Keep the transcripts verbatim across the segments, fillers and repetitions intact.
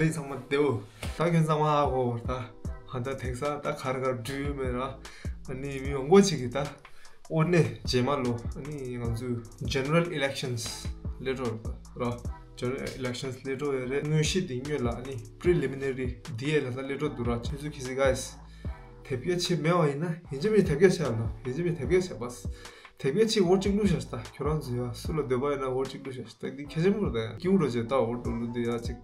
དེ་ཚང་མ་བདེའོ། ད་ཁྱོད་ཚང་མ་ཧ་གོ་བར་ད། ཧ་ད་དེང་སང་ད་གར་གར་འགྲུལ་ཡོད་མེད་ར། ཨ་ནི་མི་མང་པོ་ཅིག་གིས་ད། དབོར་གནས་རྗེས་མ་ལོ་ཨ་ནི་ང་ཚོའི་general elections སླེབས་འགྲོ་ར། general elections སླེབས་འགྲོ་ཡོད་རེད། དངོས་གཞི་འདི་སྔོན་ལ་ཨ་ནི་preliminary འདི་ཡས་ལ་ད་སླེབས་འགྲོ་འདུག་ར། ཁྱེད་ཚོ་གི་སི་guys དེབ་སྐྱེལ་བྱེད་མེད་པ་ཡིན་ན་ཡིན་གཅིག་མིན་དེབ་སྐྱེལ་བྱས་ལ་ཡིན་གཅིག་མིན་དེབ་སྐྱེལ་བྱས་པ། དེབ་སྐྱེལ་ཅིག་འོར་གཅིག་བླུགས་བཞག་ད་ཁྱོད་རང་ཚོ་ཡ་སུ་ལ་འདོད་པ་ཡོད་ན་འོར་གཅིག་བླུགས་བཞག་ད་འདི་ཁྱད་ཆེན་པོ་རེད་ད་ཡ། སྐྱིད་པོ་འགྲོ་བྱས་ད་འོར་འགྲོ་བླུགས་འདི་ཡ་ཅིག་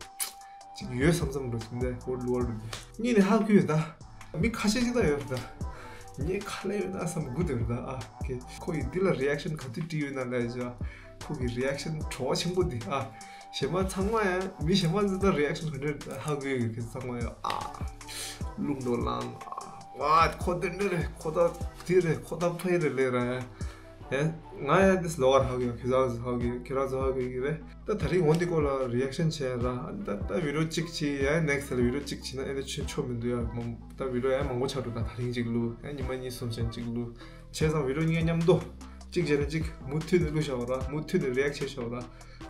ཅིག་ཡོད་བསམ་བསམ་འགྲོ་བྱས་འདི་འོར་བླུགས་འོར་འགྲོ་འདི་གཉིས་ནས་ཧ་གོ་ཡོད་ད། མི་ཁ་ཤས་ཅིག་ད་ཡོད་རེད་ད། ངས་ཁ་ལས་ཡོད་ན་བསམ་དགུ་དེ་རེད་ད། ཨ་ཁེ་ཁོ་ཡིས་འདི་ལ་reaction ག་དུས་བྲིས་ཡོད་ན་ལས་བྱ། ཁོ་གི་reaction བྲོ་བ་ཆེན་པོ་འདི་ཨ། གཞན་པ་ཚང་མ་ཡང་མི་གཞན་པ་ཚོ་ད་reaction ག་འདྲ་ཧ་གོ་ཡོད་གི་ཚང་མ་ཡང་ཨ། རླུང་འགྲོ་ལངས་ཨ། ཝ་ཁོ་དེ་འདྲ་རེད། ཁོ་ད་འདི་རེད། ཁོ་ད་ཕ་ཡི་རེད་ལས་ར་ཡ། ཡ། ང་ཡང་དེ་ལོག་ཧ་གོ་ཡོད། ཁྱེད་རང་ཚོ་ཧ་གོ་ཡོད། ཁྱེད་རང་ཚོ་ཧ་གོ་ཡོད་ཀྱི་རེད། ད་ད་རིང་འོ་འདི་སྐོར་ལ་reaction བྱས་ར། ད་ད་video གཅིག་བྱས་ཡ་next ལ་video གཅིག་བྱས་ན་ཨེ་འདྲ་ཆོ་ཆོ་མི་འདུག་ཡ། མ་ད་video ཡ་མང་པོ་ཆགས་འགྲོ། ད་ད་རིང་གཅིག་བླུགས་ཡ་ཉི་མ་གཉིས་གསུམ་བྱས་གཅིག་བླུགས་བྱས་ཙང་video གཉིས་ཀ་མཉམ་དུ་གཅིག་བྱས་ན་གཅིག་མུ་མཐུད་ནས་བླུགས་བཞག་ར། མུ་མཐུད་ནས་react བྱས་བཞག་ར།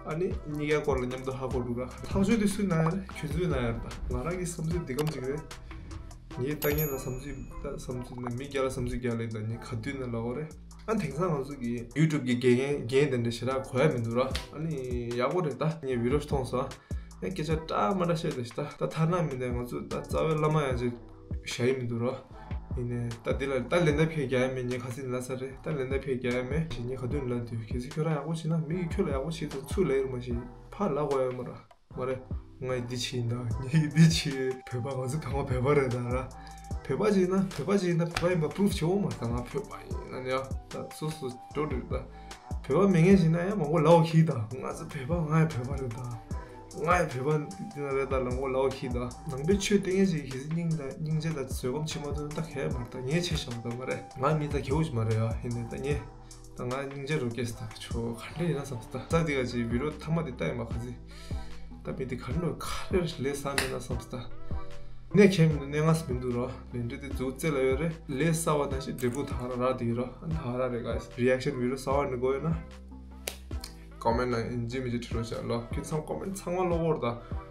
ཨ་ནི་གཉིས་ཀའི་སྐོར་ལ་མཉམ་དུ་ཧ་གོ་འགྲོ་ར། ཐག་གཅོད་དེ་སུས་གནང་ཡ་རེད། ཁྱོད་ཚོས་གནང་ཡ་རེད། ད་ང་རང་གི་བསམ་ཚུལ་འདི་གམ་གཅིག་རེད། ངས་ལྟ་མཁན་ལ་བསམ་ཚུལ་ད་བསམ་ཚུལ་ན་མི་རྒྱ་ལ་བསམ་ཚུལ་རྒྱ་ལ་ད་ངས་ག་དུས་ན་ལབ་པ་རེད། ཨ་དེང་སང་ང་ཚོ་གི་YouTube གི་དགེ་རྒན་རྒན་དེ་འདྲ་ཞེ་དྲག་གོ་ཡ་མི་འདུག་ར། ཨ་ནི་ཡག་པོ་རེད། ད་ངས་video མཐོང་སོང་། ཨ་སྐད་ཆ་འདྲ་མ་འདྲ་བཤད་དེ་ད་ད་ཐ་ན་མི་འདྲ་ང་ཚོ་ད་རྩ་བའི་བླ་མ་ཡང་ཅིག་བཞག་ཡི་མི་འདུག་ར། ཡིན་ནའི་ད་འདི་ལ་ད་ལན་འདེབས་ཁྱེད་རྒྱག་ཡ་མེད། ངས་ཁ་སང་ལབ་ཚར་རེད། ད་ལན་འདེབས་ཁྱེད་རྒྱག་ཡ་མེད་ཞེས་ངས་ག་དུས་ལབ་དུས་གལ་སྲིད་ཁྱོད་རང་ཡག་པོ་བྱེད་ན་མི་གིས་ཁྱོད་ལ་ཡག་པོ་བྱེད་དང་ཚུར་ལབ་ཡོད་མ་ཤེས་ཕར་ལབ་དགོས་ཡོད་མ་ར། མ་རེད། ང་ཡི་འདི་བྱེད་ཡིན་ད། ངས་ཡི་འདི་བྱེད། བོད་པ་ང་ཚོ་བོད་པ་བོད་པ་རེད་ད་ར། བོད་པ་བྱེད་ན་བོད་པ་བྱེད་ཡིན་ད་བོད་པ་ཡིན་པ་proof བྱེད་འོང་མ་རེད་ད། ང་བོད་པ་ཡིན་ན་ཡ་ད་སོ་སོ་འགྲོ་འགྲོ་ད། བོད་པ་མེད་མཁན་བྱེད་ན་ཡ་མང་པོ་ལབ་འོང་གི་ད། ང་ཚོ་བོད་པ་ང་ཡི་བོད་པ་རེད་ད། ང་ཡི་བོད་པ་འདི་ན་རེད་ད་ལབ་འོང་ལབ་འོང་གི་ད། ནང་པའི་ཆོས་སྟེང་ངེས་ཅིག་གི་སྙིང་ད་སྙིང་རྗེ་ད་བཟོད་སྒོམ་བྱེད་མ་ཐུབ་ན་ད་གལ་མ་རེད་ད། ངས་བྱས་བཞག་ད་མ་རེད། ང་མི་ད་གེའུ་ཞིག་མ་རེད་ཡ། ཡིན་ནའི་ད་ངས། ད་ང་སྙིང་རྗེ་རུ་སྐྱེས་སི་ད་ཁྱོ་ག་འདྲ་ཡིན་ན་བསམ་སི་ད། ད་འདི་ག་ཅིག་video མཐའ་མ་འདི་ལྟ་ཡིན་པ་ག་ཚི། ད་མི་འདི་ག་འདྲ་ག་རེ་ལས་བསམ་མེད་ན་བསམ་སི་ད། གནས་ཁེལ་མི་འདུག་གནས་ངས་མི་འདུག་རོ། ལས་འབྲས་དེ་འཛུགས་རྩེ་ལ་ཡོད་རེད། ལས་གསར་བ་ད་ཞིག་འབྲས་བུ་ད་ར་ར་འདི་རོ། ཨ་ད་ར་རེད་ག་reaction video གསར་བ་འདི་དགོས་ཡོད་ན། comment ནང་ཡིན་གཅིག་མིན་གཅིག་བྲིས་རོགས་བྱ་ལོ། ཁྱོད་ཚང་comment ཚང་མ་ཀློག་གོ་ར་ད།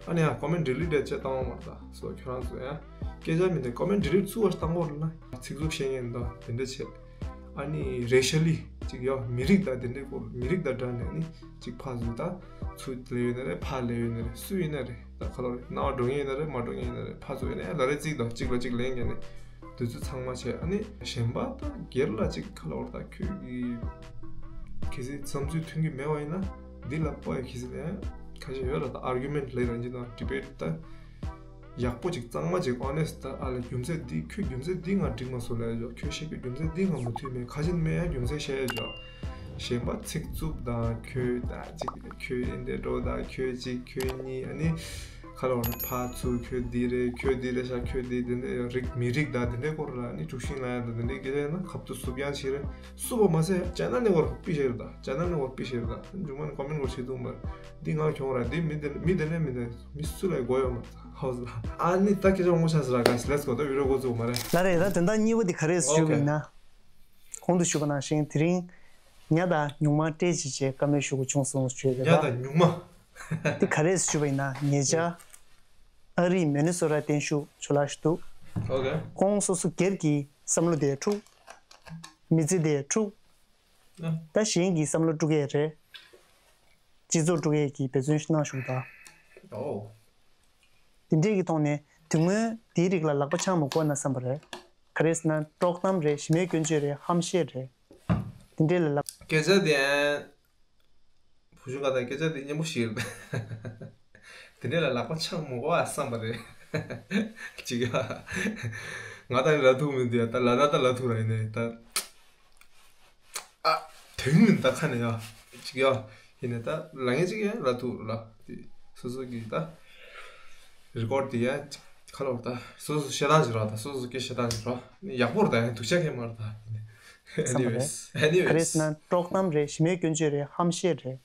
ཨ་ནི་ཡ་comment delete བྱས་བཏང་བ་མ་རེད་ད། སོ་ཁྱོད་རང་ཚོ་ཡ། སྐད་ཆ་མི་འདི་comment delete ཚུགས་པ་བཏང་གོ་ར་ན། ཚིག་རྩུབ་བཤད་མཁན་དང་དེ་འདྲ་བྱས། ཨ་ནི་racially ཅིག་ཡ་མི་རིགས་དང་དེ་འདྲའི་སྐོར་མི་རིགས་དང་འདྲ་ནས་ནི་ཅིག་ཕར་ཚུར་ད་ཚུར་ལས་ཡོད་ན་རེད་ཕར་ལས་ཡོད་ན་རེད་སུ་ཡིན་ན་རེད་ད་ཁ་ལོ་རེད་ན་འགྲོ་མཁན་ཡིན་ན་རེད་མ་འགྲོ་མཁན་ཡིན་ན་རེད་ཕར་ཚུར་ཡིན་ན་ཡ་ལ་རེ་རྩིས་དང་གཅིག་ལ་གཅིག་ལེན་མཁན་ནི་དུས་ཚོད་ཚང་མ་བྱས་ཨ་ནི་གཞན་པ་ད་སྒེར་ལ་ཅིག་ཁ་ལོ་རེད་ད་ཁྱོད་ཀྱི་གལ་སྲིད་བསམ་ཚུལ་མཐུན་གྱི་མེད་པ་ཡིན་ན་འདི་ལ་པོ་ཡ་གལ་སྲིད་ཡ་ཁ་ཤས་ཡོད་ལ་ད་argument ལས་རང་གི་ནང་debate ད། ཡག་པོ་ཅིག་གཙང་མ་ཅིག་honest ད་ཨ་ལ་རྒྱུ་མཚན་འདི་ཁྱོད་རྒྱུ་མཚན་འདི་ང་འགྲིག་མ་སོང་ལབ་ཡ་ཅོག་ཁྱོད་བཤད་རྒྱུ་རྒྱུ་མཚན་འདི་ང་མ་མཐུན་མེད་ཁ་ཞན་མེད་ཡ་རྒྱུ་མཚན་བཤད་ཡ་ཅོག་གཞན་པ་ཚིག་རྩུབ་དང་ཁྱོད་ད་ཅིག་ཁྱོད་ཨེ་འདྲ་འགྲོ་ད་ཁྱོད་ཅིག་ཁྱོད་གཉིས་ཨ་ནི་ཁ་ལོ་ཕར་ཚུར་ཁྱོད་འདི་རེད་ཁྱོད་འདི་རེད་ཤག་ཁྱོད་འདི་འདི་འདྲ་རིགས་མི་རིགས་ད་འདི་འདྲའི་སྐོར་ལ་ཨ་ནི་དཀྲུག་ཤིང་ལབ་ཡ་ད་འདི་འདྲའི་སྐད་ཆ་ཡིན་ན་ཁབ་ཏུ་སུབ་ཡང་ཞིག་རེད། སུབ་པ་མ་ཟད་ཅ་ན་ནི་བར་པི་ཤེར་ད་ཅ་ན་ནི་བར་པི་ཤེར་ད་མཇུག་མ་ནི་comment སྐོར་བྱེད་ཐུབ་མ་རེད། འདི་ང་གྱོང་ར་འདི་མི་འདི་མི་འདི་ནས་མི་འདི་མི་སུ་ལ་དགོས་ཡོད་མ་རེད། ཧོ་ཟ། ཨ་ནི་ད་སྐད་ཆ་དངོས་ཆགས་ཟེར་ར་ག་let's go ད་video འགོ་བཙུགས་མ་རེད། ལ་རེད་ད་དོན་དག་གཉིས་པ་འདི་ག་རེ་ཞུ་གི་ཡིན་ན། གོང་དུ་ཞུས་པ་ནང་བཞིན་དེ་རིང་ཉ་དང་ཉུང་མ་སྤྲད་ཅིག་བྱས་བཀའ་མོལ་ཞུ་དགོས་བྱུང་སོང་ཞུས་རེད་ཉ་ད། དང་ཉུང་མ། འདི་ག་རེ་ཞུས་པ་ཡིན་ན་ཉེ་ཆར་ཨ་རིའི་མེ་ནི་སོ་ཊ་བརྟན་བཞུགས་ཇོ་ལགས་ཞིག་འདུག་ཨོ་ཁེ། ཁོང་སོ་སོ་སྒེར་གྱི་བསམ་བློ་དེ་འཁྲུག་མི་ཚེ་དེ་འཁྲུག་ད་གཞན་གྱི་བསམ་བློ་དཀྲུག་ཡས་རེད། སྤྱི་ཚོགས་དཀྲུག་ཡས་ཀྱི་འབད་བརྩོན་ཞིག་གནང་བཞུགས་ད། ཨོ། དེ་འདྲས་ཀྱི་ཐོག་ནས་དེ་སྔོན་དེའི་རིགས་ལ་ལག་པ་འཆང་མ་དགོས་ན་བསམ་པ་རེད། ག་རེ་ཟེར་ན་དཀྲོག་གཏམ་རེད་ཞི་མོལ་སྐྱོན་བརྗོད་རེད་ཧམ་བཤད་རེད། དེ་འདྲས་ལ་ལག་སྐད་ཆ་དེ་བུ་ཆུང་ཁ་དང་སྐད་ཆ་དེ་སྙན་པོ་ཞིག་རེད། དེ་འདྲས་ལ་ལག་པ་འཆང་མ་དགོས་ཨ་བསམ་པ་རེད། ཅིག་ཡ། ང་ད་ལ་ཐུག་མི་འདུག་ཡ་ད་ལ་ད་ད་ལ་ཐུག་ར་ཡིན་ནའི་ད། ཨ། དོན་ཡིན་ད་ཁ་ནས་ཡ། ཅིག་ཡ། ཡིན་ནའི་ད་ལ་ངས་ཅིག་ཡ་ལ་ཐུག་ར་ལ། དེ་སོ་སོ་གི་ད། རི་ཀོར་དེ་ཡ་ཅིག་ཁ་ལོ་ར་ད་སོ་སོ་བཤད་སྟངས་ཅིག་ར་ད་སོ་སོ་སྐད་བཤད་སྟངས་ཅིག་ར་ཡག་པོ་ར་ད་ཡ་སྡུག་ཅག་གས་མ་ར་ད་ཡིན་ནའི། བསམ་པ་རེད། Anyways, anyways. ག་རེ་ཟེར་ན་དཀྲོག་གཏམ་རེད་ཞི་མོལ་སྐྱོན་བརྗོད་རེད་ཧམ་བཤད་རེད།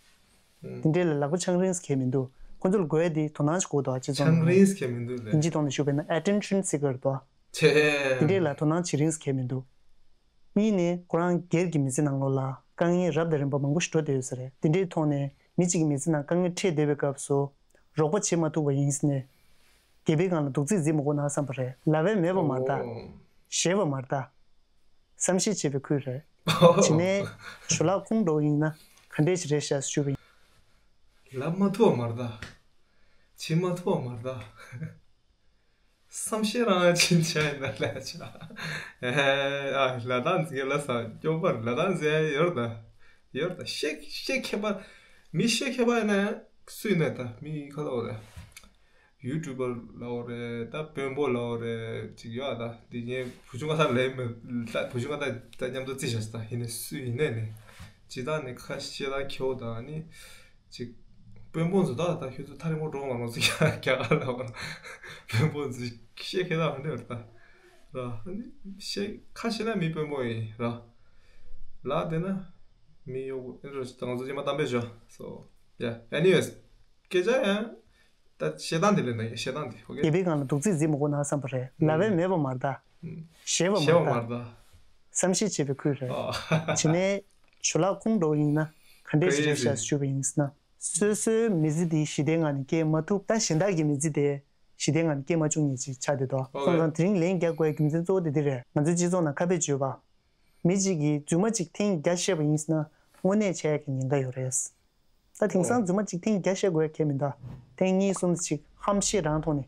དེ་འདྲས་ལ་ལག་པ་འཆང་རིན་ཟེར་མཁན་མི་འདུག་ཁོ་ཚོ་ལ་དགོས་ཡ་དེ་དོ་སྣང་ཞིག་དགོས་འདུག་སྤྱི་ཚོགས་ནང་། འཆང་རིན་ཟེར་མཁན་མི་འདུག་ལེ། དབྱིན་ཇིའི་ཐོག་ནས་ཞུས་པ་ཡིན་ན་attention seeker འདུག་ཆེ། དེ་འདྲས་ལ་དོ་སྣང་བྱེད་རིན་ཟེར་མཁན་མི་འདུག་གཉིས་ནས་ཁོ་རང་སྒེར་གྱི་མི་ཚེ་ནང་ལོགས་ལ་དཀའ་ངལ་རབ་དང་རིམ་པ་མང་པོ་ཞིག་འགྲོ་བསྡད་ཡོད་ས་རེད། དེ་འདྲའི་ཐོག་ནས་མི་གཅིག་གི་མི་ཚེ་ནང་དཀའ་ངལ་འཕྲད་བསྡད་པའི་སྐབས་སུ་རོགས་པ་བྱེད་མ་ཐུབ་པ་ཡིན་ཟེར་ནས་ སྒལ་པའི་སྒང་ལ་རྡོག་རྫིས་རྫིས་མ་དགོས་ན་བསམ་པ་རེད། ལབ་པས་མེད་པ་མ་རེད་ད། ཨོ། བཞེས་པ་མ་རེད་ད། བསམ་ཤེས་བྱེད་པའི་ཁུལ་རེད། ཨོ། བྱས་ནས་ཇོ་ལགས་ཁོང་འགྲོ་ཡིན་ན་ག་འདྲས་ཞིག་རེད་ཤག་ཞུས་པ་ཡིན། ལབ་མ་ཐུབ་པ་མ་རེད་ད། བྱེད་མ་ཐུབ་པ་མ་རེད་ད། བསམ་ཤེས་རང་ཅིག་བྱས་ཡིན་ན་ལས་བྱ། ཨ་ལ་དང་འཛིན་ལ་ས་སྐྱོ་པར་ལ་དང་འཛིན་ཡོད་ད། ཡོད་ད། ཤེས་ཤེས་མཁས་པ། མི་ཤེས་མཁས་པ་ཡིན་ན་སུ་ཡིན་ན་ད་མི་ཁ་ལོ་རེད། ཡུ་ཊུ་བར་ལའོ་རེད་ད། དཔོན་པོ་ལའོ་རེད་ཅིག་ཡོད་ད། འདི་ངའི་བུ་ཆུང་ཁ་ཐག་ལས་མི་ད། བུ་ཆུང་ཁ་ཐག་ད་མཉམ་དུ་རྩིས་བྱ་ད། ཡིན་ནས་སུ་ཡིན་ནས་ནི་ཇི་ལྟར་ནི་ཁ་ཤས་ད་ཁྱེའུ་ད་ནི་ཅིག་དཔོན་པོ་ཚོ་ད་ད་ཁྱོད་ཚོ་ཐག་རིང་པོ་འགྲོ་མ་རུང་ཚིག་རྒྱ་གར་ལ་བར་དཔོན་པོ་ཚོ་ཤེས་ཁེ་ད་འདི་བར་ད་ར་ཤེས་ཁ་ཤས་ན་མི་དཔོན་པོ་ཡིན་ར། ལ་དེ་ན་མི་གཡོག་པོ་ཨེ་རོ་ང་ཚོ་ཅི་མ་གཏམ་པའི་ཞོ། So yeah, anyways, སྐད་ཆ་ཡང་ད་བཤད་སྟངས་དེ་ལས་ན་བཤད་སྟངས་དེ་ཨོ་ཀེ། སྒལ་པའི་སྒང་ལ་རྡོག་རྫིས་རྫིས་མ་དགོས་ན་བསམ་པ་རེད། ལབ་པས་མེད་པ་མ་རེད་ད། བཞེས་པ་མ་རེད་ད། བསམ་ཤེས་བྱེད་པའི་ཁུལ་རེད། བྱས་ནས་ཇོ་ལགས་ཁོང་འགྲོ་ཡིན་ན་ག་འདྲས་ཞིག་རེད་ཤག་ཞུས་པ་ཡིན་ན། སོ་སོའི་མི་ཚེ་འདི་ཞི་བདེའི་ངང་ནས་སྐྱེལ་མ་ཐུབ། ད་གཞན་དག་གི་མི་ཚེ་དེ་ཞི་བདེའི་ངང་ནས་སྐྱེལ་མ་བཅུག་མཁན་ཅིག་ཆགས་བསྡད་འདུག་ཨོ་སོང་ཙང་དེ་རིང་ལན་རྒྱག་དགོས་རྒྱུ་མཚན་གཙོ་བོ་དེ་འདི་རེད། ང་ཚོའི་སྤྱི་ཚོགས་ནང་ཁ་དཔེ་བརྗོད་པ། མི་གཅིག་གིས་རྫུན་མ་གཅིག་ཐེངས་བརྒྱ་བཤད་པ་ཡིན་ན་དངོས་གནས་བྱས་ཀྱི་ཉེན་ཁ་ཡོད་རེད། ད་དེང་སང་རྫུན་མ་གཅིག་ཐེངས་བརྒྱ་བཤད་དགོས་ཡ་གལ་མི་འདུག་ཐེངས་གཉིས་གསུམ་ཅིག་ཧམ་ཤེད་རང་ཐོག་ནས་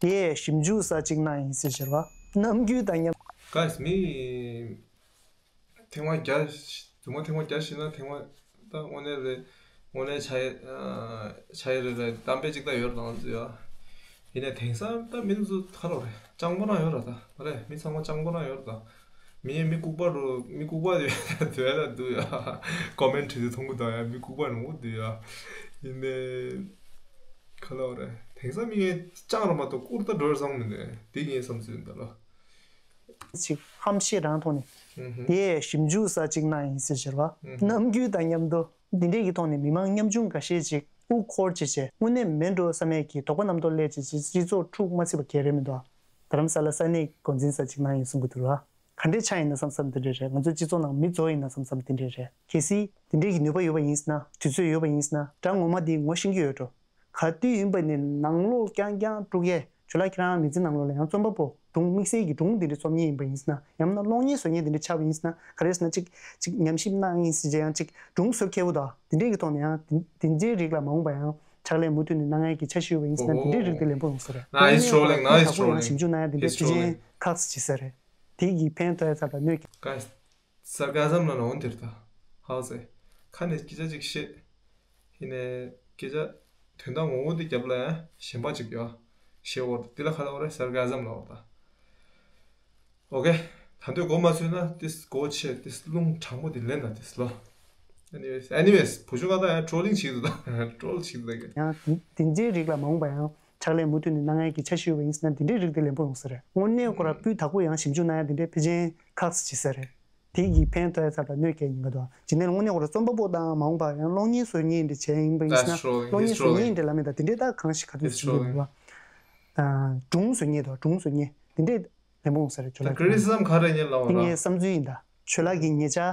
དེ་ཞིབ་འཇུག་ས་གཅིག་གནང་ཡིན་ཟེར་ཟེར་བ། ནམ་རྒྱུན་དང་མཉམ། Guys, མི་ཐེངས་མ་བརྒྱ། རྫུན་མ་ཐེངས་མ་བརྒྱ་བཤད་ན་ཐེངས་མ་ད་དངོས་གནས་རེད། དངོས་གནས་ཆ་ཡི་ཆ་ཡི་རེད་རེད། གཏམ་དཔེ་གཅིག་ད་ཡོད་རང་ཚོ་ཡ། ཡིན་ནའི་དེང་སང་ད་མི་ཚོ་ཁ་ལོ་རེད། སྤྱང་པོ་རང་ཡོད་ར་ད་མ་རེད། མི་ཚང་མ་སྤྱང་པོ་རང་ཡོད་ར་ད། མི་མི་ལྐུགས་པ་རུ་མི་ལྐུགས་པ་དེ་དེ་ལ་འདུག་ཡ། ཀོ་མེན་ཊི་དེ་མཐོང་གི་འདུག་ཡ། མི་ལྐུགས་པ་རུ་འདུག་ཡ། ཡིན་ནའི་ཁ་ལོ་རེད། དེང་སང་མི་ངན་སྤྱང་ར་མ་གཏོགས་བཀུར་ད་འགྲོ་བསམ་མི་འདུག་དེ་ངའི་བསམ་ཚུལ་ཡིན་ད་ལོ། ཅིག་ཧམ་ཤེད་རང་ཐོག་ནས་ཨུ་ཧུ། དེ་ཞིབ་འཇུག་ས་གཅིག་གནང་ཡིན་ཟེར་ཟེར་བ། ཨུ་ཧུ། ནམ་རྒྱུན་དང་མཉམ་དུ་འདི་འདྲས་ཀྱི་ཐོག་ནས་མི་མང་ཉམ་ཆུང་འགའ་ཤས་ཅིག་དབུ་འཁོར་བྱས་བྱས་དངོས་གནས་མེད་འགྲོ་བསམ་ཡས་ཀྱི་དོགས་པ་རྣམ་རྟོག་སླེབས་བྱས་བྱས་སྤྱི་ཚོགས་འཁྲུག་མ་ཚིག་པ་གལ་རེད་མི་འདུག་རྡ་རམ་ས་ལ་ས་གནས་འགོ་འཛིན་ས་གཅིག་གནང་ཡིན་གསུང་གི་འདུག་ལ། ག་འདྲས་ཆགས་ཡིན་ན་བསམ་བསམ་དེ་འདྲས་རེད། ང་ཚོའི་སྤྱི་ཚོགས་ནང་མི་རྫོགས་ཡིན་ན་བསམ་བསམ་དེ་འདྲས་རེད། གལ་སྲིད་དེ་འདྲས་ཀྱི་ནུས་པ་ཡོད་པ་ཡིན་ན། དུས་ཚོད་ཡོད་པ་ཡིན་ན་དགྲ་ངོ་མ་དེ་ངོ་ཤེས་ཀྱི་ཡོད་འགྲོ། ག་དུས་ཡིན་པ་ནས་ནང་ལོགས་རྐྱང་རྐྱང་དཀྲུག་ཡས། ཇོ་ལགས་ཁྱེད་རང་མི་ཚེ་ནང་ལོགས་ལ་ཡང་རྩོམ་པ་པོ་སྒྲུང་དམིགས་བསལ་གྱི་སྒྲུང་འདི་འདྲ་རྩོམ་མཁན་ཡིན་པ་ཡིན་ན། ཡང་ན་གློག་བརྙན་བཟོ་མཁན་འདི་འདྲ་ཆགས་པ་ཡིན་ན། ག་རེ་ཟེར་ན་ཅིག་ཅིག་ཉམས་ཞིབ་གནང་ཡིན་ཟེར་བྱས་ཡང་ཅིག་སྒྲུང་བཟོ་མཁས་པོ་དང་དེ་འདྲས་ཀྱི་ཐོག་ནས་ཡང་དེ་དེ་འདྲའི་རིགས་ལ་མ་འོངས་པ་ཡང་ཕྱག་ལས་མུ་མཐུད་ནས་གནང་ཡས་ཀྱི་འཆར་གཞི་ཡོད་པ་ཡིན་ན། དེ་འདྲའི་རིགས་དེ་ལེན་པོ་ཡོང་ས་རེད། Nah, he's trolling. Nah, he's trolling. ཞིབ་འཇུག་གནང་ཡ་དེ་འདྲའི་ཕལ་ཆེར་ཁག་ཅིག་ས་རེད། དེ་གི་ཕན་ཐོགས་ཡ་ཚ་ལ་གནོད་ཀྱི། Guys, sarcasm ལ་ནོན་དེར་ད། ཧའོ་ཟེ། ཁ་ནས་སྐད་ཆ་ཅིག་བཤད། ཡིན་ནའི་སྐད་ཆ་དོན་དག་ངོ་བོ་འདི་རྒྱབ་ལ་ཡང་ཞེན་པ་ཅིག་ཡོད། ཞེ་བོ་འདི་ལ་ཁ་ལ་བ་རེད། སར་ཀ་ཟམ་ལ་བ་ད། ཨོ་ཀེ། ད་འདོད་གོ་མ་ཚོད་ན་ཏིས་གོ་ཆེ་ཏིས་རླུང་དྲང་པོ་འདི་ལེན་ན་ཏིས་ལོ། Anyways, anyways, བུ་ཆུང་ཁ་ད་ཡང་ཊྲོ་ལིང་བྱེད་འདུག་ད། ཊྲོལ་བྱེད་འདུག་ད་གི། ཡང་དེ་འདྲའི་རིགས་ལ་མ་འོངས་པ་ཡང་ཕྱག་ལས་མུ་མཐུད་ནས་གནང་ཡ་གི་འཆར་གཞི་ཡོད་པ་ཡིན་ན་དེ་འདྲའི་རིགས་དེ་ལེན་པོ་ཡོང་ས་རེད། དངོས་གནས་ཁོ་ར་སྤུས་དག་པོ་ཡང་ཞིབ་འཇུག་གནང་ཡ་དེ་འདྲའི་ཕལ་ཆེར་ཁག་ཅིག་ས་རེད། དེ་གི་ཕན་ཐོགས་ཡ་ཚབ་ལ་གནོད་སྐྱེལ་ཉེན་ཁ་འདུག་ཇི་ནས་དངོས་གནས་ཁོ་ར་རྩོམ་པ་པོ་དང་མ་འོངས་པ་ཡང་གློག་བརྙན་བཟོ་མཁན་འདྲ་བྱས་ཡིན་པ་ཡིན་ན། That's trolling. He's trolling. གློག་བརྙན་བཟོ་མཁན་འདྲ་ལ་མེད་ད་དེ་འདྲའི་ད་གང་ཞིག་ག་དུས་He's བཟོ་མཁན་trolling. འདུག་བ། སྒྲུང་བཟོ་མཁན་དང་སྒྲུང་བཟོ་མཁན་དེ་འདྲའི་ལེན་པོ་ཡོང་ས་རེད་ཇོ་ལགས། Criticism ག་རེ་ཉན་ལ་བ་དེ་ངའི་བསམ་ཚུལ་ཡིན་ད། ཇོ་ལགས་ཀྱིས་ཉེ་ཆར་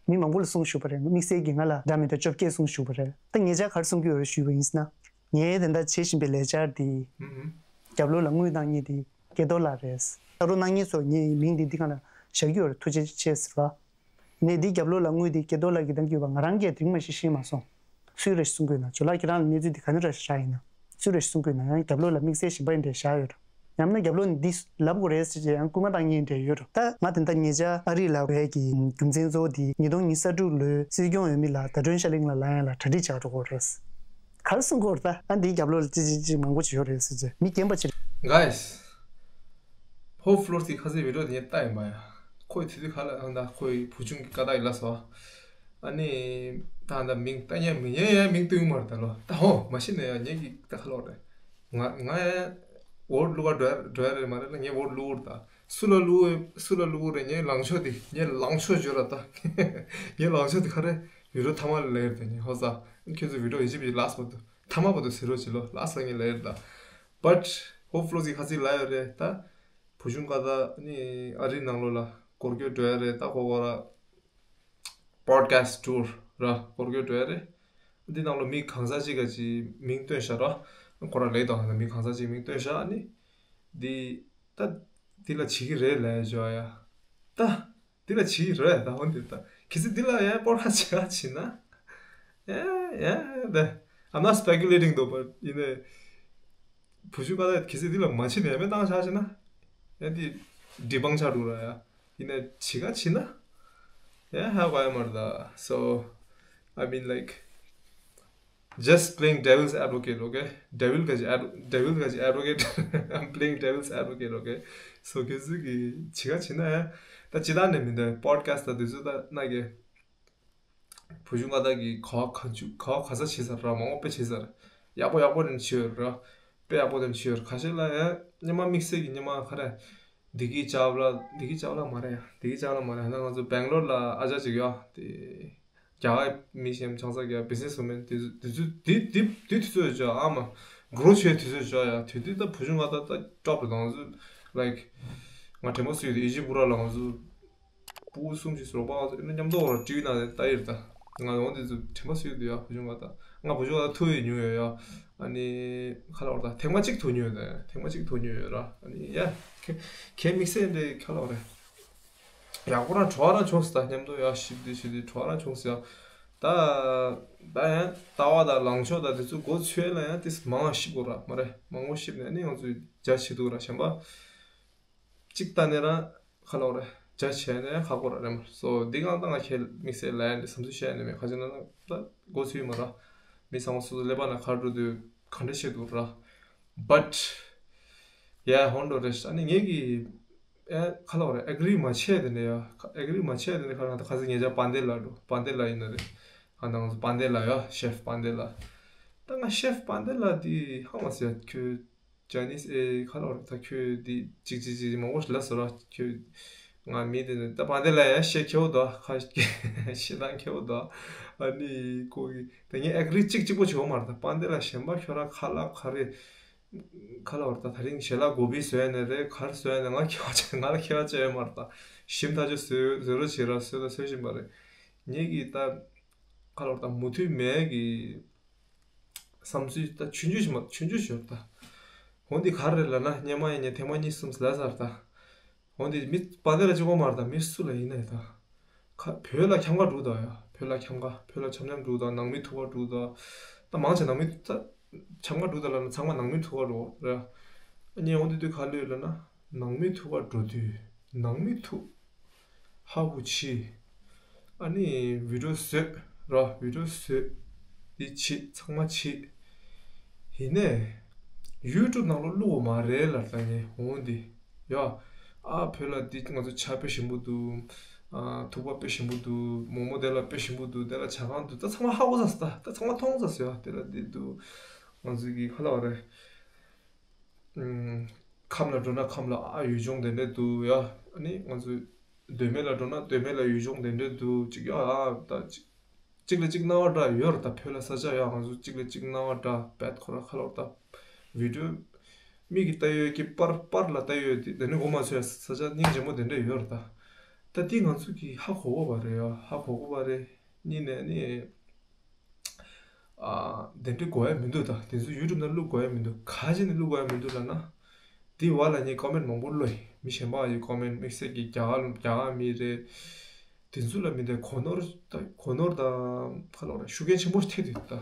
མི་མང་པོ་ལ་གསུངས་བཞུགས་པ་རེད། དམིགས་བསལ་གྱིས་ང་ལ་འདྲ་མི་འདྲ་བཅོ་བརྒྱད་གསུངས་བཞུགས་པ་རེད། ད་ཉེ་ཆར་ག་རེ་གསུང་གི་ཡོད་རེད་ཞུས་པ་ཡིན་ན། ངས་དེ་འདྲ་བྱེད་བཞིན་པའི་ལས་འཆར་འདི་ཧུམ་ཧུམ། རྒྱབ་ལོགས་ལ་དངུལ་བཏང་མཁན་དེ་སྐལ་རྡོར་ལགས་རེད། ད་རུང་གནང་མཁན་ཚོ་ངའི་མིང་འདི་འདི་སྒང་ལ་བཞག་གི་ཡོད་རེད། ཐུགས་རྗེ་ཆེ་ཟེར་བ། ནས་འདི་རྒྱབ་ལོགས་ལ་དངུལ་འདི་སྐལ་རྡོར་ལགས་ཀྱིས་བཏང་གི་ཡོད་པ་ང་རང་གིས་དེ་རིང་མ་གཞི་ཤེས་མ་སོང་། སུས་རེད་གསུང་གི་ཡོད་ན། ཇོ་ལགས་ཁྱེད་རང་ལ་གནས་ཚུལ་འདི་ག་ནས་ར་ཤ་ཡིན་ན། སུས་རེད་གསུང་གི་ཡོད་ན། ཡང་རྒྱབ་ལོགས་ལ་དམིགས་བསལ་གཞན་པ་ཡིན་འདྲ་བཞག་ཡོད་རེད། ཡང་ན་རྒྱབ་ལོགས་ནས་འདི་ལབ་དགོས་རེད་ཟེར་བྱས་ཡང་སྐུལ་མ་བཏང་མཁན་འདྲ་ཡོད་རེད། ད་ང་དེ་འདྲ་ཉེ་ཆར་ཨ་རི་ལ་བས་ཀྱི་རྒྱུ་མཚན་གཙོ་བོ་འདི་ཉིས་སྟོང་ཉི་ཤུ་རྩ་དྲུག་ལོའི་སྲིད་སྐྱོང་འོས་མི་ལ་ཟླ་སྒྲོན་ཤར་གླིང་ལ་ལབ་ཡ་ལ་གྲ་སྒྲིག་བྱ་འགྲོ་དགོས་རེད། ག་རེ་གསུང་གི་ཡོད་རེད་ད། ཨ་འདིའི་རྒྱབ་ལོགས་ལ་ཅི་ཅི་ཅི་མང་པོ་ཅིག་ཡོད་རེད་ཟེར་བྱས་མི་རྒན་པ་ཅིག་རེད། Guys, ཧོབ་ཕློར་སི་ཁ་སའི་བི་ཌིའོ་དེ་ངས་ལྟ་ཡིན་པ་ཡ། ཁོའི་དུས་དུས་ཁ་ལ་ཨང་ད་ཁོའི་བུ་ཆུང་གི་ཀ་ད་ཡི་ལ་སོ། ཨ་ནི་ད་ད་མིང་ལྟ་ཉན་མི་ཉན་ཡ་མིང་བཏོན་མ་རེད་ད་ལོ། ད་ཧོ་མ་ཤི་ནས་ཡ་ངེད་ཀྱི་ད་ཁ་ལོག་རེད། ང་ང་ཡ་འོར་བླུག་ག་འགྲོ་ཡ་འགྲོ་ཡ་རེད་མ་རེད་ལ། ངས་འོར་བླུག་གོ་རེད་ད། སུ་ལ་བླུག་སུ་ལ་བླུག་གོ་རེད། ངས་ལངས་ཕྱོགས་དེ་ངས་ལངས་ཕྱོགས་བརྗོད་ར་ད། ངས་ལངས་ཕྱོགས་དེ་ག་རེ་བི་ཌིའོ་ཐ་མ་ལ་ལེར་ད་ངས་ཧོ་ས་ཁྱོད་ཚོ་བི་ཌིའོ་ཡིན་གཅིག་པའི་ལགས་པ་དུ་ཐ་མ་པ་དུ་ཟེར་རོགས་བྱེད་ལོ། ལགས་ས་ངས་ལེར་ད། But ཧོབ་ཕློ་སི་ཁ་སི་ལ་ཡོད་རེད་ད། བུ་ཆུང་ཀ་ད་ནི་ཨ་རིའི་ནང་ལོགས་ལ་སྐོར་སྐྱོད་འགྲོ་ཡ་རེད་ད། ཁོ་ཁོ་ར་པོ་ཌི་ཁ་སི་ཊི་ཊུར་ར་སྐོར་སྐྱོད་འགྲོ་ཡ་རེད། འདི་ནང་ལོགས་མི་གང་ཟག་ཅིག་ག་ཅིག་མིང་བཏོན་བཞག་ར། ཁོ་རང་ལེགས་དང་ཧ་ལ་མི་གང་ཟག་ཅིག་མིང་བཏོན་ཤག་ནི། འདི་ད་འདི་ལ་བྱེད་ཀྱི་རེད་ལབ་བྱས་ཡ། ད་འདི་ལ་བྱེད་ཀྱི་རེད་ད་འོ་འདི་ད་གལ་སྲིད་འདི་ལ་ཡ་སྤོ་ལགས་བྱེད་ག་བྱེད་ན། ཡ་ཡ་ད། I'm not speculating though, but ཡིན་ནའི། བུ་ཆུང་ཀ་ད་གལ་སྲིད་འདི་ལ་མ་བྱེད་ནས་ཡ་མེད་བཏང་བཞག་བྱེད་ན། ཡ་འདི་འདྲི་སྤང་ཆགས་འགྲོ་ར་ཡ། ཡིན་ནའི་བྱེད་ག་བྱེད་ན། ཡ་ཧ་གོ་ཡ་མ་རེད་ད། So I mean, like, just playing devil's advocate, okay? Devil ག་ཅི་ad- devil ག་ཅི་advocate. I'm playing devil's advocate, okay? So གལ་སྲིད་ཀྱི་བྱེད་ག་བྱེད་ན་ཡ། ད་ཅི་ད་ནས་མི་འདུག་པོ་ཌི་ཁ་སི་ཊི་ད་དུས་ཚོད་ད་ན་གི། བུ་ཆུང་ང་ད་གི་ག་བ་ག་ཆུ་ག་བ་ག་ས་བྱེད་ས་ར་མང་པོ་དཔེ་བྱེད་ས་ར། ཡག་པོ་ཡག་པོ་ནས་བྱེད་ཡོད་ར། དཔེ་ཡག་པོ་ནས་བྱེད་ཡོད་ར། ཁ་ཤས་ལ་ཡ་སྙེ་མ་དམིགས་བསལ་གྱི་སྙེ་མ་ཁ་ར། བདེ་སྐྱིད་ཅབ་ལ་བདེ་སྐྱིད་ཅབ་ལ་མ་རེད་ཡ། བདེ་སྐྱིད་ཅབ་ལ་མ་རེད་ཡ། ད་ང་ཚོ་སྦེང་ལོར་ལ་ཨ་ཅག་ཅིག་ཡོད་དེ། རྒྱ་གར་མི་གཞན་ཆང་ས་རྒྱ་བི་ཟི་ནེ་སི་ཝུ་མེན་དེ་དེ་ཚོ་དེ་དེ་དེ་དུས་ཚོད་ཅོ་ཨ་མ་གྲོ་ཆོས་དུས་ཚོད་ཅོ་ཡ། དུས་དུས་ད་བུ་ཆུང་ང་ད་ད་ཀྲོབ་ལ་ང་ཚོ་like ང་དྲན་པ་སུས་དེ་ཨི་ཇི་བུ་ར་ལ་ང་ཚོ་སྤུ་གུ་གསུམ་ཞིག་སོ་པ་ང་ཚོ་མཉམ་དུ་ཊི་ཝི་ནང་ལ་ལྟ་ཡིར་ད། ང་འོང་དེ་ཚོ་དྲན་པ་སུས་དུ་ཡ་བུ་ཆུང་ང་ད་ང་བུ་ཆུང་ང་ད་ཐུ་ཡི་ཉུ་ཡོད་ཡ། ཨ་ནི་ཁ་ལ་བར་ད་ཐེངས་མ་གཅིག་ཐུ་ཉུ་ཡོད་ད། ཐེངས་མ་གཅིག་ཐུ་ཉུ་ཡོད་ར། ཨ་ནི་ཡ་ཁེ་ཁེ་དམིགས་བསལ་འདི་ཁ་ལ་བར་ཡག་པོ་རང་བྲོ་བ་རང་བྱུང་སོང་ད། མཉམ་དུ་ཡག་ཞིབ་འདི་ཞིབ་འདི་བྲོ་བ་རང་བྱུང་སོང་ཡ། ད་ད་ཡང་ལྟ་བ་དང་ལངས་ཕྱོགས་དང་དེ་ཚོ་མགོ་ཚོས་ལ་ཡང་ཏིས་མང་བ་ཞིབ་དགོས་ར་མ་རེད། མང་པོ་ཞིབ་ནས་ནི་ང་ཚོས་རྒྱ་ཆེ་འདུག་ར། གཞན་པ་གཅིག་ལྟ་ནས་རང་ཁ་ལོག་རེད། རྒྱ་ཆེ་ནས་ཡང་ཁག་པོ་ར་རེད་མ་སོ། འདི་གང་ལྟ་ང་ཁྱེད་དམིགས་བསལ་ལ་ཡང་འདི་བསམ་ཚུལ་བཤད་ནས་མེད། ཁ་ཆེ་ན་ད་མགོ་ཚོས་མ་ར། མི་ཚང་མ་སོ་སོ་ཀླད་པ་ན་ག་འགྲོ་དུས་ག་འདྲ་བཤད་འདུག་ར། But yeah, ཧོན་འགྲོ་རེད། ཨ་ནི་ངེད་ཀྱི་ཨེ་ཁ་ལོག་རེད། ཨེག་རི་མ་བྱས་དེ་འདྲ་ཡ། ཨེག་རི་མ་བྱས་དེ་འདྲ་ཁ་ལ་ད་ཁ་སང་ཉེ་ཆར་པན་ཏེ་ལ་འགྲོ། པན་ཏེ་ལ་ཡིན་ན་རེད། ཨ་ནང་པན་ཏེ་ལ་ཡ། ཤེཕ་པན་ཏེ་ལ། ད་ང་ཤེཕ་པན་ཏེ་ལ་དེ་ཧ་མ་སི་ཡ། ཁྱོད་ཇ་ནིས་ཨེ་ཁ་ལོག་རེད། ད་ཁྱོད་དེ་ཅིག་ཅིག་ཅིག་མང་པོ་ལ་སོ་ར་ཁྱོད། ང་མི་དེ་ནི་ད་པན་ཏེ་ལ་ཡ་ཤེ་ཁེའུ་དོ་ཁ་ཤེ་ལང་ཁེའུ་དོ། ཨ་ནི་ཁོ་གི་ད་ངས་ཨེག་རི་གཅིག་གཅིག་པོ་བྱེད་འོ་མ་རེད། ད་པན་ཏེ་ལ་གཞན་པ་ཁྱོད་རང་ཁ་ལག་ག་རེ། ཁ་ལ་བར་ད་དེ་རིང་ཞལ་ལག་གོ་བི་བཟོས་ནས་རེད། ག་རེ་བཟོས་ནས་ང་ཁྱེད་བ་ཅག་ང་ལ་ཁྱེད་བ་ཅག་ཡོད་མ་རེད། ད་ཞིམ་ཐག་ཆོད་བཟོས་བཟོས་རོགས་བྱེད་ར། བཟོས་ད་བཟོས་བཞིན་པ་རེད། ངེད་ཀྱིས་ད་ཁ་ལ་བར་ད་མུ་མཐུད་མེད་ཀྱི་བསམ་ཚུལ་ད་ཆུང་ཆུང་ཞིག་མ་ཆུང་ཆུང་ཞིག་ཡོད་ད། འོ་འདི་ག་རེ་རེད་ལབ་ན་སྙེ་མ་ཡིན་ཉེ་ཐེངས་མ་གཉིས་གསུམ་ལ་ཟར་ད། འོ་འདི་མི་པ་ཏེ་ལ་གཅིག་པོ་མ་རེད་ད། མི་སུ་ལ་ཡིན་ནའི་ད། ཁ་བོད་ལ་འཁྱམ་ག་འགྲོ་ད་ཡ། བོད་ལ་འཁྱམ་ག་བོད་ལ་འཁྱམ་འཁྱམ་འགྲོ་ད། ནང་མི་ཐུག་ག་འགྲོ་ད། ད་མང་ཆེ་ནང་མི་ད་འཁྱམ་ག་འགྲོ་ད་ལ་ན་ཚང་མ་ནང་མི་ཐུག་ག་འགྲོ་ར། ཨ་ནི་འོ་འདི་དུས་ག་ལོས་ལ་ན་ནང་མི་ཐུག་ག་འགྲོ་དུས་ནང་མི་ཐུག་ཧ་གོ་ཆི། ཨ་ནི་བི་ཌིའོ་བཟོས་ར། བི་ཌིའོ་བཟོས་འདི་བྱེད་ཚང་མ་བྱེད། ཡིན་ནའི་ཡུ་ཊུབ་ནང་ལོ་བླུག་གོ་མ་རེད་ལ་ད་ངས་འོ་འདི། ཡ། ཨ་བོད་ལ་འདི་ང་ཚོ་ཇ་དཔེ་ཞིམ་པོ་འདུག། ཨ་ཐུག་པ་དཔེ་ཞིམ་པོ་འདུག། མོག་མོག་དེ་ལ་དཔེ་ཞིམ་པོ་འདུག། དེ་ལ་ཇ་ཁང་འདུག། ད་ཚང་མ་ཧ་གོ་ཚར་སོང་། ད་ད་ཚང་མ་མཐོང་ཚར་སོང་། ཡ་དེ་ལ་འདི་འདུག། ང་ཚོ་གི་ཁ་ལ་བ་རེད། ཨུམ། ཁམས་ལ་འགྲོ་ན་ཁམས་ལ་ཨ་ཡུལ་ལྗོངས་དེ་འདྲས་འདུག། ཡ་ཨ་ནི་ང་ཚོ་མདོ་སྨད་ལ་འགྲོ་ན་མདོ་སྨད་ལ་ཡུལ་ལྗོངས་དེ་འདྲས་འདུག་ཅིག། ཡ་ཨ་ད་ཅིག་གཅིག་ལ་གཅིག་སྣང་བ་འདྲ་ཡོད་རེད་ད། བོད་ལ་ས་ཆ་ཡ་ང་ཚོ་གཅིག་ལ་གཅིག་སྣང་བ་འདྲ་བད་ཁོ་ར་ཁ་ལོར་ད། བི་ཌིའོ་མིག་གིས་ལྟ་ཡོད་ཀྱི་པར་པར་ལ་ལྟ་ཡོད་དེ་དེ་ནི་འོ་མ་ཚོས་ས་ཆ་སྙིང་རྗེ་མོ་དེ་འདྲ་ཡོད་རེད་ད། ད་དེ་ང་ཚོ་གིས་ཧ་གོ་གོ་བ་རེད་ཡ། ཧ་གོ་གོ་བ་རེད། གཉིས་ནས་ནི་ཨ་དེ་འདྲ་དགོས་ཡ་མི་འདུག། ད་དེ་ཚོ་ཡུ་ཊུབ་ནང་བླུག་དགོས་ཡ་མི་འདུག། ག་ཅི་ནས་བླུག་དགོས་ཡ་མི་འདུག་ལབ་ན། དེ་བ་ལ་ངས་ཀོ་མེན་མང་པོ་བློས། མི་གཞན་པ་ཡི་ཀོ་མེན་དམིགས་བསལ་གྱི་རྒྱ་གར་རྒྱ་གར་མི་རེད། དེ་ཚོ་ལ་མི་འདྲ་གོ་ནོར་ད་གོ་ནོར་དང་ཁ་ལོ་ར་ཤུགས་རྐྱེན་ཆེན་པོ་ཐེབས་འདུག་ད།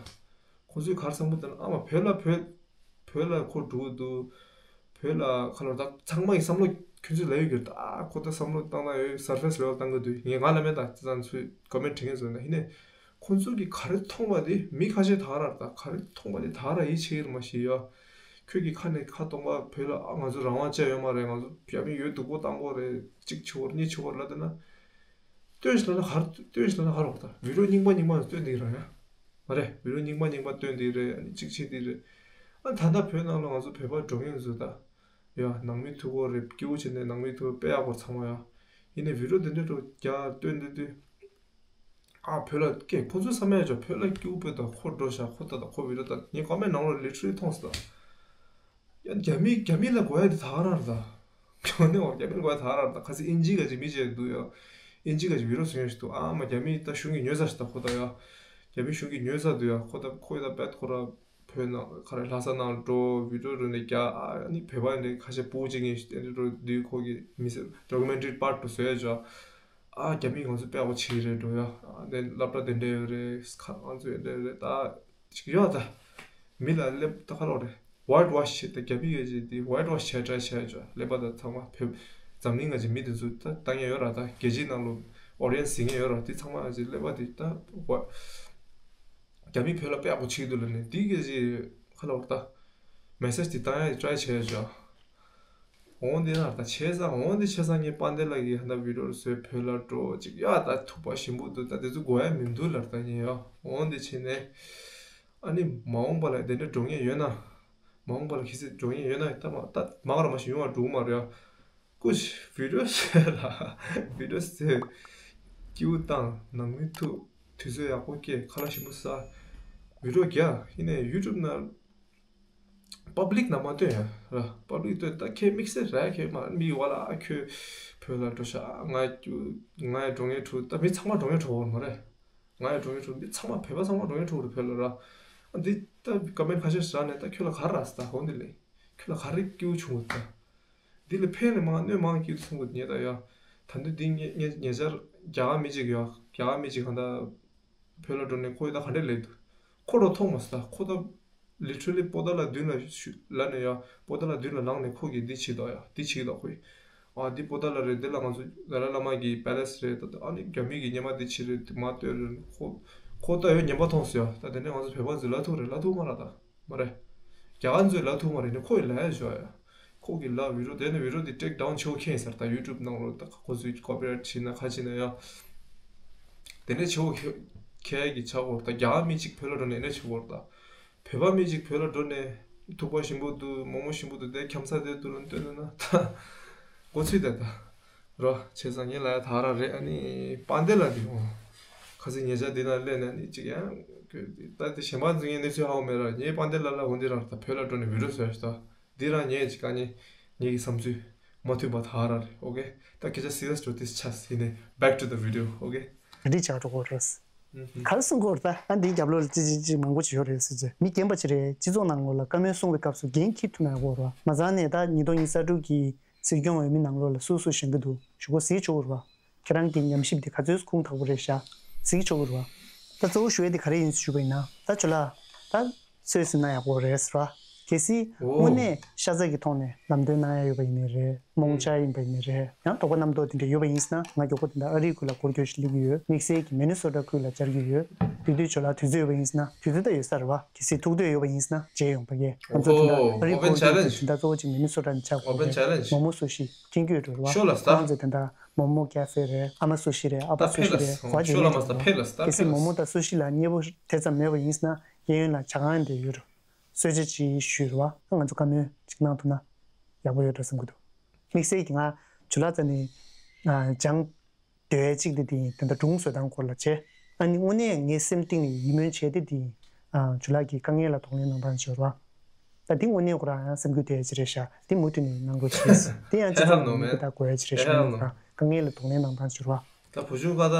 ཁོ་ཚོས་ག་རེ་བསམ་གི་འདུག་ན་ཨ་མ་བོད་ལ་བོད་བོད་ལ་ཁོ་འགྲོ་གི་འདུག། བོད་ལ་ཁ་ལོ་ར་ད་ཚང་མ་ཡི་བསམ་བློ་ཁྱོད་ཚོས་ལབ་ཡོད་ཀྱི་རེད་ད། ཨ་ཁོ་ད་བསམ་བློ་བཏང་ན་ཡོད་སར་ཕེ་སི་ལེ་ཝལ་བཏང་གི་འདུག། ངས་ང་ལ་མེད་ད་ཙི་ཙང་ཚོས་ཀོ་མེན་བྲིས་མཁན་ཚོ་ན་ཡིན་ནའི། ཁོ་ཚོ་གིས་ག་རེ་མཐོང་བ་དེ་མི་ཁ་ཤས་ད་ག་ར་ད་ག་རེ་མཐོང་བ་དེ་ད་ག་ར་ཡིད་ཆེས་ཀྱི་རེད་མ་གཞི་ཡ། ཁྱོད་ཀྱིས་ཁ་ནས་ཁ་སྟོང་པ་བོད་ལ་ཨ་ང་ཚོ་རང་དབང་བཅའ་ཡོད་མ་རེད། ང་ཚོ་རྒྱ་མི་ཡོད་སྡུག་པོ་བཏང་གོ་རེད། གཅིག་ཆོར་གཉིས་ཆོར་ལ་དེ་ན། སྟོན་ཞིག་ལ་ན་ག་རེ་སྟོན་ཞིག་ལ་ན་ག་རེ་འོག་ད་བི་ཌིའོ་རྙིང་པ་རྙིང་པ་སྟོན་འདི་རང་ཡ། མ་རེད། བི་ཌིའོ་རྙིང་པ་རྙིང་པ་སྟོན་འདི་རེད། ཨ་ནི་གཅིག་བྱེད་འདི་རེད། ཨ་ད་ལྟ་བོད་ནང་ལ་ང་ཚོ་བོད་པ་འགྲོ་མཁན་ཚོ་ད། ཡ་ནང་མི་ཐུག་གོ་རེད། སྐྱིད་པོ་བྱས་ནས་ནང་མི་ཐུག་དཔེ་ཡག་པོ་ཚང་མ་ཡ། ཡིན་ནའི་བི་ཌིའོ་འདི་འདྲ་འགྲོ་རྒྱ་སྟོན་འདི་དུས། ཨ་བོད་ལ་སྐད་ཁོ་ཚོའི་བསམ་ཡས་ཅོ་བོད་ལ་སྐྱིད་པོ་དཔེ་དང་ཁོ་འགྲོ་ཤག་ཁོ་ད་དང་ཁོ་བི་ཌིའོ་ད་ངས་ཀོ་མེན་ནང་ལོ་ལི་ཊི་རི་ལི་མཐོང་སོང་ད། ཡ་རྒྱ་མི་རྒྱ་མི་ལ་དགོས་ཡ་དེ་ད་ག་རང་རེད་ད། ཁྱོད་ནི་འོ་རྒྱ་མི་ལ་དགོས་ཡ་ད་ག་རང་རེད་ད། ཁ་སི་ཨིན་ཇི་ག་ཅིག་མི་བྱས་འདུག་ཡ། ཨིན་ཇི་ག་ཅིག་བི་ཌིའོ་བཟོ་མཁན་ཞིག་འདུག། ཨ་མ་རྒྱ་མི་ད་གཞུང་གིས་ཉོས་ཚར་ཤག་ད་ཁོ་ད་ཡ། རྒྱ་མི་གཞུང་གིས་ཉོས་ཚར་འདུག་ཡ། ཁོ་ད་ཁོ་ཡ་ད་བད་ཁོ་ར། བོད་ནང་ག་རེ་ལྷ་ས་ནང་འགྲོ་བི་ཌིའོ་འགྲོ་ནས་རྒྱ་ཨ་ནི་བོད་པ་འདི་ཁ་ཤས་སྤུ་གུ་གཅིག་གཉིས་ཤིག་དེ་འདྲ་འགྲོ་དུས་ཁོ་གི་མི་སེར་ཌོ་ཀུ་མེན་ཊི་རི་པར་ཊུ་བཟོས་ཡོད་ཅོ། ཨ་རྒྱ་མི་ང་ཚོ་དཔེ་ཡག་པོ་བྱེད་ཀྱི་རེད་འགྲོ་ཡ། ཨ་དེ་སློབ་གྲྭ་དེ་འདྲ་ཡོད་རེད། ཁ་ང་ཚོ་དེ་འདྲ་ཡོད་རེད་ད། ཅིག་ཡོད་ད། མི་ལ་སླེབས་ད་ཁ་ལོག་རེད། ཝའེཊ་ཝོཤ་བྱེད་ད་རྒྱ་མི་ཡོད་ཅེས་དེ་ཝའེཊ་ཝོཤ་བྱས་ཊ་རའི་བྱས་ཅོ། ཀླད་པ་ད་ཚང་མ་བོད་འཛམ་གླིང་ང་ཅིག་མི་དེ་ཚོ་ད་ལྟ་ངན་ཡོད་ར། ད་རྒྱལ་སྤྱིའི་ནང་ལོ་ཨོ་ཌི་ཡེན་སི་ཟིན་ངན་ཡོད་ར། དེ་ཚང་མ་ང་ཅིག་ཀླད་པ་དེ་ད་ཝ་རྒྱ་མི་བོད་ལ་དཔེ་ཡག་པོ་བྱེད་ཀྱི་འདུག་ལབ་ནས་དེ་ག་ཅིག་ཁ་ལོག་ད་མེ་སེཇ་དེ་བཏང་ཡ་ཊ་རའི་བྱས་ཅོ། འོང་དེ་ན་ད་ཆེ་ས་འོང་དེ་ཆེ་ས་ངས་དཔལ་ལྡན་ལགས་ཀྱིས་ཧ་ད་བི་ཌིའོ་བཟོས་བོད་ལ་འགྲོ་ཅིག་ཡ་ད་ཐུག་པ་ཞིམ་པོ་འདུག་ད་དེ་ཚོ་དགོས་ཡ་མི་འདུག་ལབ་ད་ངས་ཡ། འོང་དེ་བྱས་ནས་ཨ་ནི་མ་འོངས་པ་ལ་དེ་འདྲ་འགྲོ་ངེས་ཡོད་ན། མ་འོངས་པ་ལ་གལ་སྲིད་འགྲོ་ངེས་ཡོད་ན་ད་མ་ད་མ་ག་ར་མ་ཞིག་ཡོང་བ་འགྲོ་གི་མ་རེད་ཡ། ཀུ་ཤ་བི་ཌིའོ་བཟོས་ལ་བི་ཌིའོ་བཟོས། སྐྱིད་པོ་བཏང་ནང་མི་ཐུག་དུས་ཚོད་ཡག་པོ་སྐྱེལ་ཁ་ལག་ཞིམ་པོ་ཟ། བི་ཌིའོ་རྒྱག་ཡིན་ནའི་ཡུ་ཊུབ་ནང་པབ་ལིག་ནང་མ་སྟོན་ཡ་ར། པབ་ལིག་སྟོན་ད་ཁྱེད་དམིགས་བསལ་ར་ཁྱེད་མ་མི་ཡི་བ་ལ་ཨ་ཁྱོད་བོད་ལ་འགྲོ་ཤག་ང་ང་ཡི་འགྲོ་ངེས་འགྲོ་ད་མི་ཚང་མ་འགྲོ་ངེས་འགྲོ་བ་མ་རེད། ང་ཡང་འགྲོ་ངེས་འགྲོ་འདི་ཚང་མ་བོད་པ་ཚང་མ་འགྲོ་ངེས་འགྲོ་རེད་བོད་ལ་ར། ཨ་འདི་ད་ཀོ་མེན་ཊི་ཁ་ཤས་ཤིག་རག་ནས་ད་ཁྱོད་ལ་ག་རེ་རག་ཟེར་ད་འོ་འདི་ལས། ཁྱོད་ལ་ག་རེ་སྐྱིད་པོ་བྱུང་ད། འདི་ལས་ཕན་ལས་མང་གནོད་མང་སྐྱིད་པོ་ཚུན་པོ་ཉེ་ད་ཡ། ད་འདི་འདི་ཉེ་ཉེ་ཉེ་ཆར་རྒྱ་གར་མི་གཅིག་ཡ་རྒྱ་གར་མི་གཅིག་གང་ད་བོད་ལ་འགྲོ་ནས་ཁོ་ཡི་ད་ག་འདྲས་ལས་འདུག་ཁོ་རོ་མཐོང་མ་སོང་ད་ཁོ་ད། ལི་ཊི་རལ་ལི་པོ་ཏ་ལ་མདུན་ལ་ཞུ་ལ་ནས་ཡ་པོ་ཏ་ལ་མདུན་ལ་ལངས་ནས་ཁོ་གིས་འདི་བྱེད་དོ་ཡ་འདི་བྱེད་དོ་ཁོ་ཡིས། ཨ་འདི་པོ་ཏ་ལ་རེད་འདི་ལ་ང་ཚོ་ལ་ལ་བླ་མ་གི་པེ་ལེ་སི་རེད་ད་ཨ་ནི་རྒྱ་མི་གི་སྙེ་མ་འདི་བྱེད་རེད་མ་ལྟོས་རེད། ཁོ་ཁོ་ལྟ་ཡོད་ངན་པ་མཐོང་སོང་ཡ། ད་དེ་ནས་ང་ཚོ་བོད་པ་ཚོས་ལ་ཐུག་རེད་ལ་ཐུག་མ་ར་ད་མ་རེད། རྒྱ་གར་ཚོས་ལ་ཐུག་མ་རེད་ནི་ཁོ་ཡི་ལ་ཡ་ཞོ་ཡ། ཁོ་གི་ལ་བི་རོ་དེ་ནི་བི་རོ་དེ་ཊེག་ཌའུན་ཆེ་བོ་ཁྱེད་ཡིན་ཟེར་ད་ཡུ་ཊུབ་ནང་ལོ་ད་ཁོ་ཚོས་ཀོ་པི་རའེ་ཊི་བྱེད་ན་ཁ་བྱེད་ན་ཡ། དེ་ནས་ཆེ་བོ་ཁྱེད་ཀྱི་ཆག་གོ་ད་རྒྱ་གར་མི་གཅིག་བོད་ལ་འགྲོ་ནས་ནས་ཆེ་བོ་ད། བོད་པ་མི་གཅིག་བོད་ལ་འགྲོ་ནས་ཐུག་པ་ཞིམ་པོ་འདུག་མོག་མོག་ཞིམ་པོ་འདུག་དེ་འཁྱམ་ས་དེ་འདུག་ལ་སྟོན་ན་ད་མགོ་ཚོས་དེ་ད་རོ་བྱས་ཙང་ངས་ལ་ཡ་ད་ར་རེད། ཨ་ནི་དཔལ་ལྡན་ལ་འདི་འོང་ཁ་སང་ཉེ་ཆར་འདི་ན་སླེབས་ནས་ནི་གཅིག་ཡང་ད་དེ་གཞན་པ་ཚོ་ངས་གནས་ཚུལ་ཧ་གོ་མེད་ར། ངས་དཔལ་ལྡན་ལ་ལ་འོང་འདི་ར་ད་བོད་ལ་འགྲོ་ནས་བི་ཌིའོ་བཟོས་ཤག་ད་འདི་ར་ངས་གཅིག་ཨ་ནི་ངེད་ཀྱི་བསམ་ཚུལ་མ་མཐུན་པ་ད་ར་རེད། ཨོ་ཁེ་ད་སྐད་ཆ་སི་རི་ཡས་འགྲོ་དེ་ཆ་ཟིན་ནས་back to the video okay། འདི་ཆགས་འགྲོ་གོ་རེད། ག་རེ་གསུང་གི་ཡོད་རེད་ད། ཨ་འདིའི་རྒྱབ་ལོགས་ལ་ཅི་ཅི་ཅི་མང་པོ་ཅིག་ཡོད་རེད་ཟེར་གྱི། མི་རྒན་པ་ཅིག་རེད། སྤྱི་ཚོགས་ནང་ལོགས་ལ་བཀའ་མོལ་གསུང་བའི་སྐབས་སུ་འགན་འཁྱེར་ཐུབ་ན་ཡག་པོ་རེད་བ། མ་ཚང་ནས་ད་ཉིས་སྟོང་ཉི་ཤུ་རྩ་དྲུག་གི་སྲིད་སྐྱོང་འོས་མི་ནང་ལོགས་ལ་སུ་སུ་བཞེངས་ཀྱི་འདུག་ཞུ་གོ་གཟིགས་ཆོག་གི་རེད་བ། ཁྱེད་རང་གི་ཉམས་ཞིབ་འདི་ག་ཚོད་ཁུངས་དག་པོ་རེད་ཤག་གཟིགས་ཆོག་གི་རེད་བ། ད་གཙོ་བོ་ཞུ་ཡས་འདི་ག་རེ་ཡིན་ཞུས་པ་ཡིན་ན་ད་ཇོ་ལགས་ད། ཚོད་ཟིན་ན་ཡག་པོ་རེད་ཟེར་བ། གལ་སྲིད་ཨོ། དངོས་གནས་ཤ་ཚ་གི་ཐོག་ནས་ལམ་སྟོན་གནང་ཡ་ཡོད་པ་ཡིན་ནའི་རེད། རྨོངས་འཆར་ཡིན་པ་ཡིན་ནའི་རེད། ཡང་དོགས་པ་རྣམ་རྟོག་དེ་འདྲ་ཡོད་པ་ཡིན་ཟེར་ན་ང་མགྱོགས་པོ་དེ་འདྲ་ཨ་རིའི་ཁུལ་ལ་སྐོར་སྐྱོད་ཞིག་སླེབས་ཀྱི་ཡོད། དམིགས་བསལ་གྱི་མི་ནི་སོ་ཊ་ཁུལ་ལ་བཅར་གྱི་ཡོད། དེ་དུས་ཇོ་ལགས་དུས་ཚོད་ཡོད་པ་ཡིན་ཟེར་ན་དུས་ཚོད་ད་ཡོད་ས་རེད་བ། གལ་སྲིད་ཐུག་འདོད་ཡོད་པ་ཡིན་ཟེར་ན་མཇལ་ཡོང་པ་ཡིན། ང་ཚོ་དེ་འདྲ་ཨ་རིའི་ཁུལ་དུ་དེ་འདྲ་གཙོ་བོ་གཅིག་མི་ནི་སོ་ཊ་ནས་ཆགས་དགོས་རེད། མོག་མོག་སུ་ཤི་མཁྱེན་གྱི་ཡོད་རེད་བ། ཁོང་ཚོས་དེ་འདྲ་མོག་མོག་ཀེ་ཧྥེ་རེད། ཨ་མ་སུ་ཤི་རེད། ཨ་ཕ་སུ་ཤི་རེད། གོ་ཅི་ཡོད་རེད། གལ་སྲིད་མོག་མོག་དང་སུ་ཤི་ལ་མཉེས་པོ་དེ་ཙམ་མེད་པ་ཡིན་ཟེར་ན། གཡས་གཡོན་ལ་ཇ་ཁང་དེ་ཡོད་རེད། གསོལ་ཇ་ཅིག་ཞུས་རེད་བ། ང་ཚོ་བཀའ་མོལ་ཅིག་གནང་ཐུབ་ན་ཡག་པོ་ཡོད་འགྲོ་བསམ་གྱི་འདུག་དམིགས་བསལ་གྱི་ང་ཇོ་ལགས་རྩ་ནས་སྦྱང་འདོད་ཡ་གཅིག་དེ་དེ་ཡིན། དེ་འདྲ་སྒྲུང་བཟོ་སྟངས་སྐོར་ལ་བྱས། ཨ་ནི་དངོས་གནས་ངའི་སེམས་གཏིང་ནས་ཡིད་སྨོན་བྱས་ཏེ་དེ་ཡིན། ཇོ་ལགས་ཀྱིས་དཀའ་ངལ་ལ་གདོང་ལེན་གནང་སྟངས་ཅིག་ཡོད་རེད་བ། ད་འདི་དངོས་གནས་ཁོ་རང་ཡང་སེམས་འགུལ་ཐེབས་ཡ་ཅིག་རེད་ཤག་འདི་མུ་མཐུད་ནས་གནང་དགོས་ཅིག་རེད། འདི་ཡང་སྤྱི་ཚོགས་ནང་མི་དེ་དག་དགོས་ཡ་ཅིག་རེད་ཤག་ཁོ་རང་དཀའ་ངལ་ལ་གདོང་ལེན་གནང་སྟངས་ཅིག་ཡོད་རེད་བ། ད་བུ་ཆུང་ཀ་ད་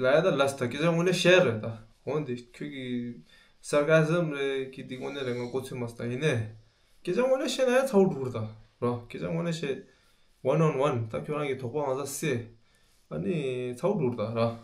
ལ་ཡ་ད་ལས་ད་སྐད་ཆ་དངོས་གནས་བཤད་རེད་ད། འོ་འདི་ཁྱོད་ཀྱི་སར་ཀ་ཟམ་རེད་ཀྱི་འདི་དངོས་གནས་རེད། ང་མགོ་ཚོས་མ་སོང་། ད་ཡིན་ནས་སྐད་ཆ་དངོས་གནས་བཤད་ན་ཡང་ཚ་བོ་འགྲོ་གི་རེད་ད་རོ། སྐད་ཆ་དངོས་གནས་བཤད། one on one ད་ཁྱོད་རང་གི་དོགས་པ་ང་ཚ་སེ་ཨ་ནི་ཚ་བོ་འགྲོ་གི་རེད་ད་ར།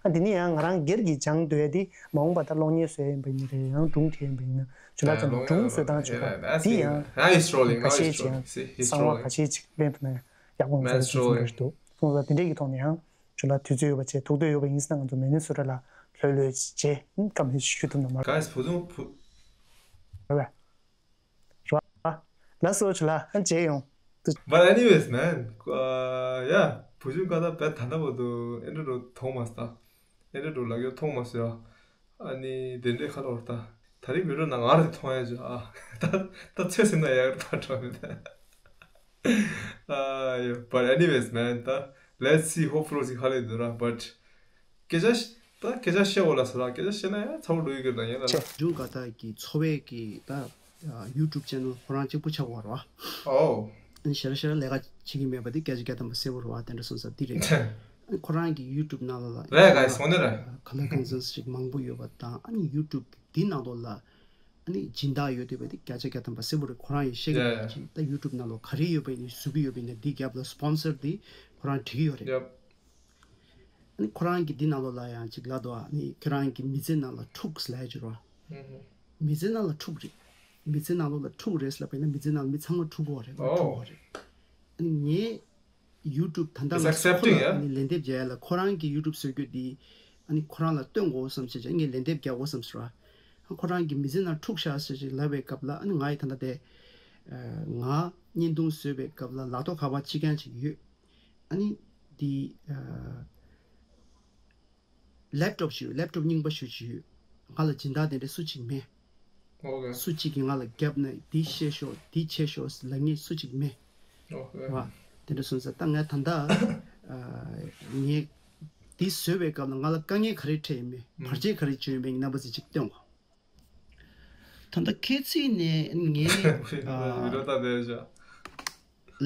ཨ་འདི་ནི་ཡང་ང་རང་སྒེར་གྱི་སྦྱང་འདོད་ཡ་འདི་མ་འོངས་པ་ད་གློག་བརྙན་བཟོ་ཡ་ཡིན་པ་ཡིན་རེད། ཡང་སྒྲུང་བྲིས་ཡ་ཡིན་པ་ཡིན་ན་ཇོ་ལགས་ཚོ་ནི་སྒྲུང་བཟོ་སྟངས་བྱུང་བ་འདི་ཡང་ཁ་ཤས་ཅིག་ཡང་གསང་བ་ཁ་ཤས་ཅིག་ལེན་ཐུབ་ན་ཡག་པོ་ཡོང་ས་རེད་བསམ་གྱི་འདུག་སོང་ཙང་དེ་འདྲས་ཀྱི་ཐོག་ནས་ཡང་། ཇོ་ལགས་དུས་ཚོད་ཡོད་པ་བྱས་ཐུགས་འདོད་ཡོད་པ་ཡིན་ཟེར་ན་ང་ཚོ་མི་ནི་སོ་ཊ་ལ་ལྷོད་ལྷོད་བྱས་བཀའ་མོལ་ཞུ་ཐུབ་ན་མ་རེད། Guys བུ་ཆུང་བུ། རེད་བས། རེད་བ། ལགས་སོ་ཇོ་ལགས་ཨ་མཇལ་ཡོང་། But anyways man, uh, yeah བུ་ཆུང་ཀ་ད་བས་ད་ལྟ་བར་དུ་ཨེ་འདྲ་འགྲོ་མཐོང་མ་སོང་། ད་ཨེ་འདྲ་འགྲོ་ལག་ཡོད་མཐོང་མ་སོང་ཡ། ཨ་ནི་དེ་འདྲས་ཁ་ལོར་ད། ད་རིང་བི་ཌིའོ་ནང་ང་རེ་མཐོང་ཡ་ཇོ་ཨ། ད་ད་ཚོད་ཟིན་ན་ཡག་རེད་ད་འགྲོ་མི་ད། ཨ་ཡོ། But anyways man ད་let's see hopefully ཅིག་ཧ་ལས་འདུག་ར། But སྐད་ཆ་ད་སྐད་ཆ་བཤད་འོ་ལ་ཟེར་ར། སྐད་ཆ་བཤད་ན་ཡང་ཚ་བོ་འགྲོ་ཡི་གི་རེད་ད་ཡིན་ལ་ལ། ཇུང་ག་ད་གི་འཚོ་བའི་གི་ད་ཡུ་ཊུབ་ཅེ་ནལ་ཁོ་རང་གཅིག་པུ་ཆགས་པ་རེད་བ། ཨོ། ཨ་ནི་ཞེ་དྲག་ཞེ་དྲག་ལས་ཀ་བྱེད་ཀྱི་མེད་པ་འདི་སྐད་ཆ་བརྒྱ་ཐམ་པ་གསལ་པོ་རེད་བ། དེ་འདྲ་སོང་ཙང་འདི་རེད། ཨ་ནི་ཁོ་རང་གི་ཡུ་ཊུབ་ནང་ལ་ལ་རེད་ག་སོང་ནི་རེད། ག་ལ་གང་ཟག་ཞིག་མང་པོ་ཡོད་པ་དང་ཨ་ནི་ཡུ་ཊུབ་འདི་ནང་དུ་ལ། ནི་སྦྱིན་བདག་ཡོད་བསྡད་པ་དེ་བརྒྱ་ཆ་བརྒྱ་ཐམ་པ་གསལ་པོ་རེད། ཁོ་རང་ཡིས་བཤད་ཀྱི་ཡོད་ཅིག་ད་YouTube་ནང་ལོགས་ག་རེ་ཡོད་པ་ཡིན་ནའི་བཟོ་གི་ཡོད་པ་ཡིན་ནའི་འདི་རྒྱབ་ལ་སི་པོན་སར་དེ་ཁོ་རང་བྲིས་ཀྱི་ཡོད་རེད། ཨ་ནི་ཁོ་རང་གིས་འདི་ནང་ལོགས་ལ་ཡང་ཅིག་ལབ་འདུག་ཨ་ནི་ཁྱེད་རང་གི་མི་ཚེ་ནང་ལ་འཁྲུག་ལབ་ཡ་ཅིག་རོ། མི་ཚེ་ནང་ལ་འཁྲུག་རེད། མི་ཚེ་ནང་ལོགས་ལ་འཁྲུག་རེད་ལབ་པ་ཡིན་ན་མི་ཚེ་ནང་ལ་མི་ཚང་མ་འཁྲུག་གི་ཡོད་རེད། ང་འཁྲུག་གི་ཡོད་རེད། ཨ་ནི་ངས་YouTube་ད་ལྟ་ང་ཚོ་ཁོ་ལ་ཨ་ནི་ལན་འདེབས་རྒྱག་ཡ་ལ་ཁོ་རང་གི་YouTube་བཟོ་རྒྱུ་འདི་ཨ་ནི་ཁོ་རང་ལ་སྟོན་དགོས་བསམ་བྱས་བྱས་ངས་ལན་འདེབས་རྒྱག་དགོས་བསམ་སོང་ར། ཁོ་རང་གི་མི་ཚེ་ནང་འཁྲུག་ཤག་ཟེར་ཅིག་ལབ་པའི་སྐབས་ལ་ཨ་ནི་ང་ཡི་ད་ལྟ་དེ་ང་བརྙན་ཐུང་བཟོས་པའི་སྐབས་ལ་ལག་ཐོག་ཁ་པར་གཅིག་རྐྱང་ཅིག་ཡོད། ཨ་ནི་འདི་ལེབ་ཊོབ་ཞིག་ཡོད། ལེབ་ཊོབ་རྙིང་པ་ཞིག་ཞིག་ཡོད། ང་ལ་སྦྱིན་བདག་དེ་འདྲ་སུ་གཅིག་མེད། ཨོ་ཀེ། སུ་གཅིག་གིས་ང་ལ་རྒྱབ་ནས་འདི་བཤད་ཤོག་འདི་བྱེད་ཤོག་ལབ་མཁན་སུ་གཅིག་མེད། ཨོ་ཀེ། རེད་བ། དེ་འདྲ་སོང་ཙང་ད་ངས་ད་ལྟ་ཨ་ངས་འདི་བཟོས་པའི་སྐབས་ལ་ང་ལ་དཀའ་ངལ་ག་རེ་འཕྲད་ཡོད་མེད་བར་ཆད་ག་རེ་བྱུང་ཡོད་མེད་ཀྱི་རྣམ་པ་ཚོ་གཅིག་སྟོན་གོ། ད་ལྟ་ཁྱེད་ཚོས་ནས་ངའི་ཨ་བི་ཌིའོ་ད་དེ་བཞག་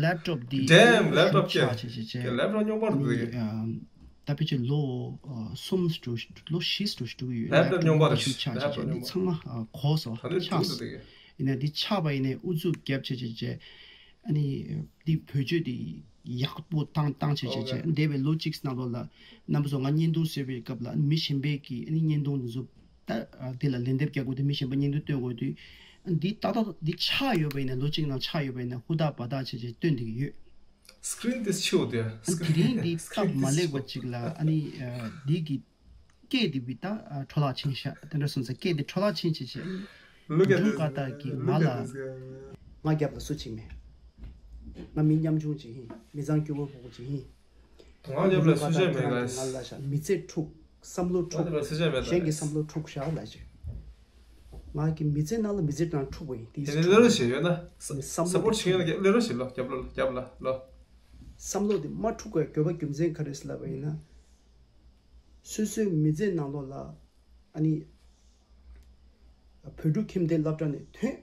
ལེབ་ཊོབ་འདི་Damn, ལེབ་ཊོབ་ཆགས་བྱས་བྱས་བྱས་ལེབ་ཊོབ་རྙིང་པ་རེད་འདི། ད་ཕལ་ཆེར་ལོ་གསུམ་འགྲོ་ལོ་བཞི་འགྲོ་ཞིག་འགྲོ་གི་ཡོད། ལེབ་ཊོབ་རྙིང་པ་རེད། ཤུགས་ཆགས་བྱས་བྱས་འདི་ཚང་མ་གོ་སོང་། ད་ནི་ཆགས་སོང་། ཡིན་ན་འདི་ཆགས་པ་ཡིན་ནའི་ཨུ་ཚུགས་རྒྱབ་བྱས་བྱས་བྱས་ཨ་ནི་འདི་བེད་སྤྱོད་འདི་ཡག་པོ་བཏང་བཏང་བྱས་བྱས་བྱས་འདས་པའི་ལོ་གཅིག་ནང་ལོགས་ལ་རྣམ་པ་ཚོ་ང་བརྙན་ཐུང་བཟོས་པའི་སྐབས་ལ་མི་གཞན་པས་ཀྱིས་ཨ་ནི་བརྙན་ཐུང་འདི་ཚོ། ད་དེ་ལ་ལན་འདེབས་རྒྱག་དགོས་དེ་མི་གཞན་པ་བརྙན་ཐུང་སྟོན་དགོས་དུས། འདི་ཏག་ཏག་འདི་ཆགས་ཡོད་པ་ཡིན་ན་ལོ་གཅིག་ནང་ཆགས་ཡོད་པ་ཡིན་ན་ཧུར་ཐག་འབད་ཐག་བྱས་བྱས་སྟོན་བསྡད་ཀྱི་ཡོད། སི་ཀི་རིན་དེ་ཆེ་བོ་དེ། ཨ་དེ་རིང་འདི་སྟབས་མ་ལེགས་པ་ཅིག་ལ་ཨ་ནི་འདི་གི་སྐད་དེ་བི་ད་འཕྲོ་བརླག་ཕྱིན་ཤག་དེ་འདྲ་སོང་ཙང་སྐད་དེ་འཕྲོ་བླག་ཕྱིན་བྱས་བྱས་ཨ་ནི་Look at this. Look at this guy, man. ང་རྒྱབ་ལ་སུ་གཅིག་མེད། ང་མི་ཉམ་ཆུང་ཅིག་ཡིན། མི་ཚང་སྐྱོ་བོ་བོ་ཅིག་ཡིན། ང་རྒྱབ་ལ་སུ་གཅིག་མེད་ལ། ང་ལ་ཤ་མི་ཚེ་འཁྲུག་བསམ་བློ་འཁྲུག་ང་རྒྱབ་ལ་སུ་གཅིག་མེད་ལ། གཞན་གྱི་བསམ་བློ་འཁྲུག་ཤག་ལ་ཅིག་ང་གི་མི་ཚེ་ནང་ལ་མི་ཚེ་ནང་འཁྲུག་པ་ཡིན། དེ་དེ་ནི་ལེ་ལོ་ཞིག་ཡོད་ན། བསམ་བློ་སབ་པོར་ཊི་བྱེད་མཁན་ལ་ལེ་ལོ་ཞིག་ལོ། རྒྱབ་ལ་ལོ། རྒྱབ་ལ་ལོ། བསམ་བློ་དེ་མ་འཁྲུག་པའི་དགོས་པ་རྒྱུ་མཚན་ག་རེ་ཟེར་ལབ་པ་ཡིན་ན། སོ་སོའི་མི་ཚེ་ནང་ལོགས་ལ་ཨ་ནི་བོད་ཕྲུག་ཁྱིམ་སྡེ་སློབ་གྲྭ་ནས་ཐོན།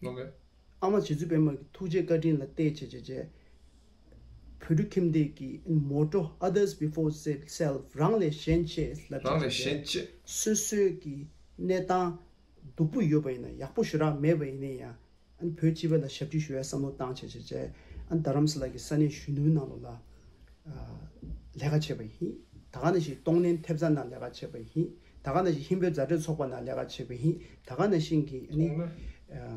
ཨོ་ཀེ། ཨ་མ་རྗེ་བཙུན་པད་མ་གི་ཐུགས་རྗེ་བཀའ་དྲིན་ལ་བརྟེན་བྱས་བྱས་བྱས། བོད་ཕྲུག་ཁྱིམ་སྡེ་གི་མོ་ཊོ་Others before self རང་ལས་གཞན་གཅེས་ལབ་རང་ལས་བྱས་བྱས་གཞན་གཅེས། སོ་སོའི་གི་གནས་སྟངས་སྡུག་པོ་ཡོད་པ་ཡིན་ན་ཡག་པོ་ཞེ་དྲག་མེད་པ་ཡིན་ན་ཡང་། ཨ་ནི་བོད་སྤྱི་པ་ལ་ཞབས་ཕྱི་ཞུ་བའི་བསམ་བློ་བཏང་བྱས་བྱས་བྱས། ཨ་ནི་རྡ་རམ་ས་ལ་གི་ས་གནས་གཞོན་ནུའི་ནང་ལོགས་ལ་ཨ་ལས་ཀ་བྱས་པ་ཡིན། ད་ག་ནང་བཞིན་གཏོང་ལེན་ཐེབས་རྩ་ནང་ལས་ཀ་བྱས་པ་ཡིན། ད་ག་ནང་བཞིན་ཧིན་བོད་མཛའ་འབྲེལ་ཚོགས་པ་ནང་ལས་ཀ་བྱས་པ་ཡིན། ད་ག་ནང་བཞིན་གྱི་ཨ་ནི་གཏོང་ལེན། ཨ་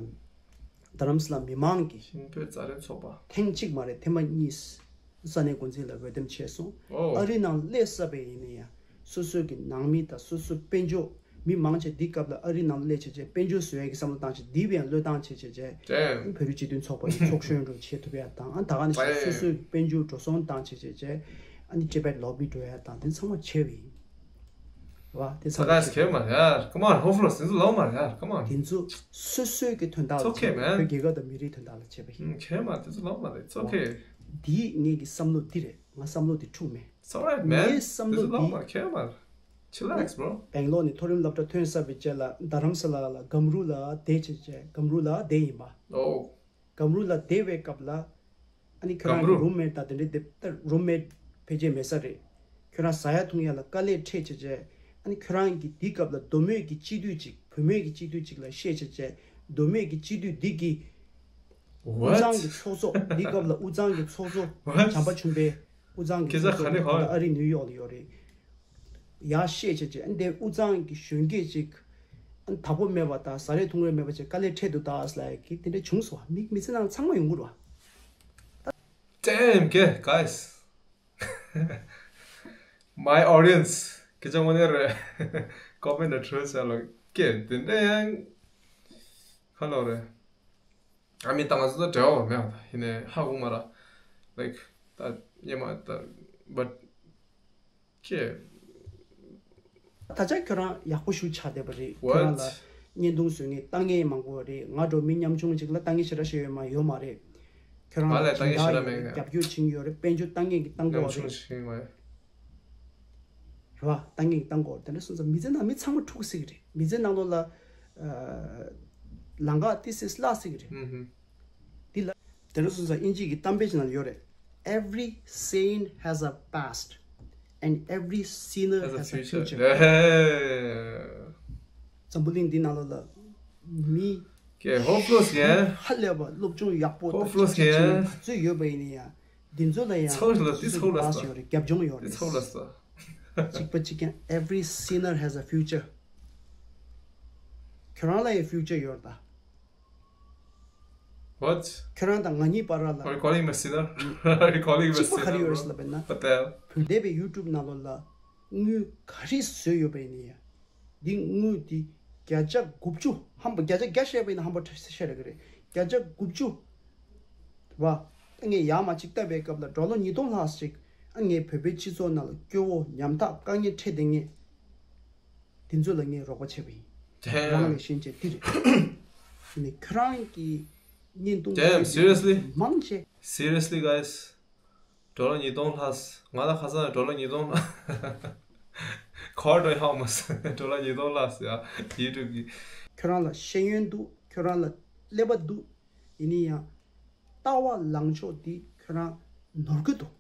རྡ་རམ་ས་ལ་མི་མང་གི་ཧིན་བོད་མཛའ་འབྲེལ་ཚོགས་པ། ཐེངས་གཅིག་མ་རེད་ཐེངས་མ་གཉིས། ས་གནས་འགོ་འཛིན་ལ་འོས་འདེམས་བྱས་སོང་། ཨོ། ཨ་རི་ནང་སླེབས་ཚར་བ་ཡིན་ན་ཡང་སོ་སོ་གི་ནང་མི་དང་སོ་སོ་དཔལ་འབྱོར། མི་མང་ཆེ་འདི་སྐབས་ལ་ཨ་རི་ནང་སླེབས་བྱས་བྱས་དཔལ་འབྱོར་བཟོ་ཡས་ཀྱི་བསམ་བློ་བཏང་བྱས་འདི་བས་ཡང་བློས་བཏང་བྱས་བྱས་བྱས། ཨེ། བོད་རིགས་སྤྱི་མཐུན་ཚོགས་པ་ཡི་ཚོགས་གཞོན་རུ་བྱེད་ཐུབ་ཡ་དང་ཨ་ད་ག་ནང་བཞིན་ཨེ། སོ་སོའི་དཔལ་འབྱོར་འགྲོ་སོང་བཏང་བྱས་བྱས་བྱས། ཨ་ནི་ཊི་བེཊ་ལོ་བི་འགྲོ་ཡ་དང་དེ་ཚང་མ་བྱས་པ་ཡིན། རེད་བ། དེ་ཚང་མ་བྱས་པ་ཡིན། ཁྱོད་མ་ཡར་come on, hopefully དེ་ཚོ་ལོང་མ་ཡར། Come on. དེ་ཚོ་སོ་སོའི་གི་དོན་དག་ལ་བྱས་པ་ཡིན། བོད་རྒྱལ་ཁབ་དང་མི་རིགས་དོན་དག་ལ་བྱས་པ་ཡིན། ཁྱོད་མ་དེ་ཚོ་ལོང་མ་རེད། It's okay. འདི་ངེད་ཀྱི་བསམ་བློ་འདི་རེད། ང་བསམ་བློ་འདི་འཁྲུག་མེད། It's alright, man. ངའི་བསམ་བློ་འདི། ཁྱོད་མ་ཆི་ལེགས་bro. སྦེང་ལོར་ནས་མཐོ་རིམ་སློབ་གྲྭ་ཐོན་ཚར་བའི་རྗེས་ལ་རྡ་རམ་ས་ལ་ལ་སྒམ་རུ་ལ་བསྡད་བྱས་བྱས་སྒམ་རུ་ལ་བསྡད་ཡིན་པ། ཨོ། སྒམ་རུ་ལ་བསྡད་པའི་སྐབས་ལ། ཨ་ནི་ཁྱོད་རང་གི་སྒམ་རུ། རུམ་མེཊ་དང་དེ་འདྲའི་དེབ་ལྟར་རུམ་མེཊ་ཕལ་ཆེར་མེད་ས་རེད། ཁྱོད་རང་ཟ་ཡ་འཐུང་ཡ་ལ་དཀའ་ལས་འཕྲད་བྱས་བྱས། ཨ་ནི་ཁྱོད་རང་གི་འདི་སྐབས་ལ་མདོ་སྨད་ཀྱི་སྤྱི་འཐུས་ཅིག་བུད་མེད་ཀྱི་སྤྱི་འཐུས་ཅིག་ལ་བཤད་བྱས་བྱས། མདོ་སྨད་ཀྱི་སྤྱི་འཐུས་འདི་གི། དབུས་གཙང་གི་ཚོགས་གཙོ། འདི་སྐབས་ལ་དབུས་གཙང་གི་ཚོགས་གཙོ། What? བྱམས་པ་ཆུན་པའི། དབུས་གཙང་གི་ཁྱེད་ཚོ་ཚོགས་གཙོ་ག་ནས་ཧོ། ད་ལྟ་ཨ་རི་ནིའུ་ཡོག་ལ་ཡོད་རེད། ཡར་བཤད་བྱས་བྱས་ཨ་ནི་དེ་དབུས་གཙང་གི་གཞོན་སྐྱེས་ཅིག་ཨ་ནི་བདག་པོ་མེད་པ་དང་ཟ་རེས་འཐུང་རེས་མེད་པ་ཅིག་དཀའ་ལས་འཕྲད་འདུག་ད་ཟེར་ལབ་ཡ་གི་དེ་འདྲ་བྱུང་སོང་བ། མི་མི་ཚེ་ནང་ཚང་མ་ཡོང་གི་རེད་བ། Damn, okay, guys. My audience. ཁྱེད་ཅག་དངོས་གནས་རེད། ཀོ་མེན་ཊི་ནང་བྲོས་བྱས་ལ་སྐད་དེ་འདྲ་ཡང་ཁ་ལོ་རེད། ཨ་མི་ད་ང་ཚོ་དང་འབྲེལ་བ་མེད་པ་ད་ཡིན་ནའི་ཧ་གོ་མ་ར། Like ད་ཉེ་མ་ད་but okay. ད་ཆ་ཁྱོད་རང་ཡག་པོ་ཞིག་ཆགས་བསྡད་པ་རེད། What? ཁྱོད་རང་ལ་བརྙན་ཐུང་བཟོ་མཁན་ལྟ་མཁན་མང་པོ་རེད། ང་འདྲ་མི་ཉམ་ཆུང་ཅིག་ལ་ལྟ་མཁན་ཞེ་དྲག་ཞིག་ཡོད་མ་ཡོད་མ་རེད། ཁྱོད་རང་ང་ལ་ལ་ལྟ་མཁན་ཞེ་དྲག་མེད། སྦྱིན་བདག་ཡིན། རྒྱབ་སྐྱོར་བྱེད་ཀྱི་ཡོད་རེད། དཔལ་འབྱོར་བཏང་མཁན་གྱི་བཏང་གི་ཡོད་རེད། ཉམ་ཆུང་ཞིག་ཡིན་པ་རེད། རེད་བ། བཏང་མཁན་གྱི་བཏང་གི་ཡོད་རེད། དེ་འདྲ་སོང་ཙང་མི་ཚེ་ནང་མི་ཚང་མ་འཁྲུག་སྲིད་ཀྱི་རེད། མི་ཚེ་ནང་ལོགས་ལ་ཨ་ལམ་ཁ་ཏོག་ཙམ་བརླག་སྲིད་ཀྱི་རེད། ཨུ་ཧུ། འདི་ལ། དེ་འདྲ་སོང་ཙང་དབྱིན་ཇི་གི་གཏམ་དཔེ་ཅིག་ནང་ལ་ཡོད་རེད། Every saint has a past and every sinner has a future. འཛམ་བུ་གླིང་འདི་ནང་ལོགས་ལ་ མི་Okay, hopeless again. ཧ་ལས་པ་སློབ་སྦྱོང་ཡག་པོ་དང་Hopeless ཅིག་ཅར་ཆེན་པོ་again. ག་ཚོད་ཡོད་པ་ཡིན་ན་ཡང་འདི་ཚོ་ལ་ཡང་ཚོགས་ལ་སོ་དེ་སོ་ཚོགས་ལ་གི་བ་ས། ཡོད་རེད། རྒྱབ་ལྗོངས་ཡོད་དེ་རེད། ཚོགས་ལ་ས། གཅིག་པ་གཅིག་རྐྱང་། Every sinner has a future. ཁྱོད་རང་ལ་ཡང་ཕིའུ་ཅར་ཡོད་རེད་ད། What? ཁྱོད་རང་དང་ང་གཉིས་བར་ལ། Are you calling me a sinner? Are you calling me a གཅིག་པ་ག་རེ་sinner, ཡོད་རེད་ལབ་bro? པ་ཡིན་ན། What the hell? བོད་འདས་པའི་YouTube ནང་ལོགས་ལ་དངུལ་ག་རེ་བཟོས་ཡོད་པ་ཡིན་ན་ཡང་། འདི་དངུལ་འདི་བརྒྱ་ཆ་དགུ་བཅུ་ཧམ་པ་བརྒྱ་ཆ་བརྒྱ་བཤད་པ་ཡིན་ན་ཧམ་པ་ཤ་ར་གི་རེད། བརྒྱ་ཆ་དགུ་བཅུ་བ། ད་ངས་ཡར་མར་ཅིག་བལྟས་པའི་སྐབས་ལ་ཌོ་ལར་ཉིས་སྟོང་ལྷག་ཅིག་ཨ་ངས་བོད་པའི་སྤྱི་ཚོགས་ནང་ལ་སྐྱོ་བོ་ཉམ་ཐག་དཀའ་ངལ་འཕྲད་བསྡད་མཁན་འདི་ཚོ་ལ་ངས་རོགས་པ་བྱས་པ་ཡིན། རང་ལ་Damn. ཤེས་བྱས་འདི་རེད། ནི་ཁྱོད་རང་གི་བརྙན་ཐུང་། Damn, seriously? མང་ཆེ། Seriously, guys. ཌོ་ལར་ཉིས་སྟོང་ལྷག་ང་ལ་ཁ་སང་ཌོ་ལར་ཉིས་སྟོང་ལྷག་ཁོར་ཌོ་ཧའོ་མ་སི་ཌོ་ལར་ཉིས་སྟོང་ལྷག་ཡ་ཡུ་ཊུབ་གི། ཁྱོད་རང་ལ་ཤེས་ཡོན་འདུག་ཁྱོད་རང་ལ་ཀླད་པ་འདུག་ཡིན་ན་ཡང་ལྟ་བ་ལངས་ཕྱོགས་འདི་ཁྱོད་རང་ནོར་གི་འདུག་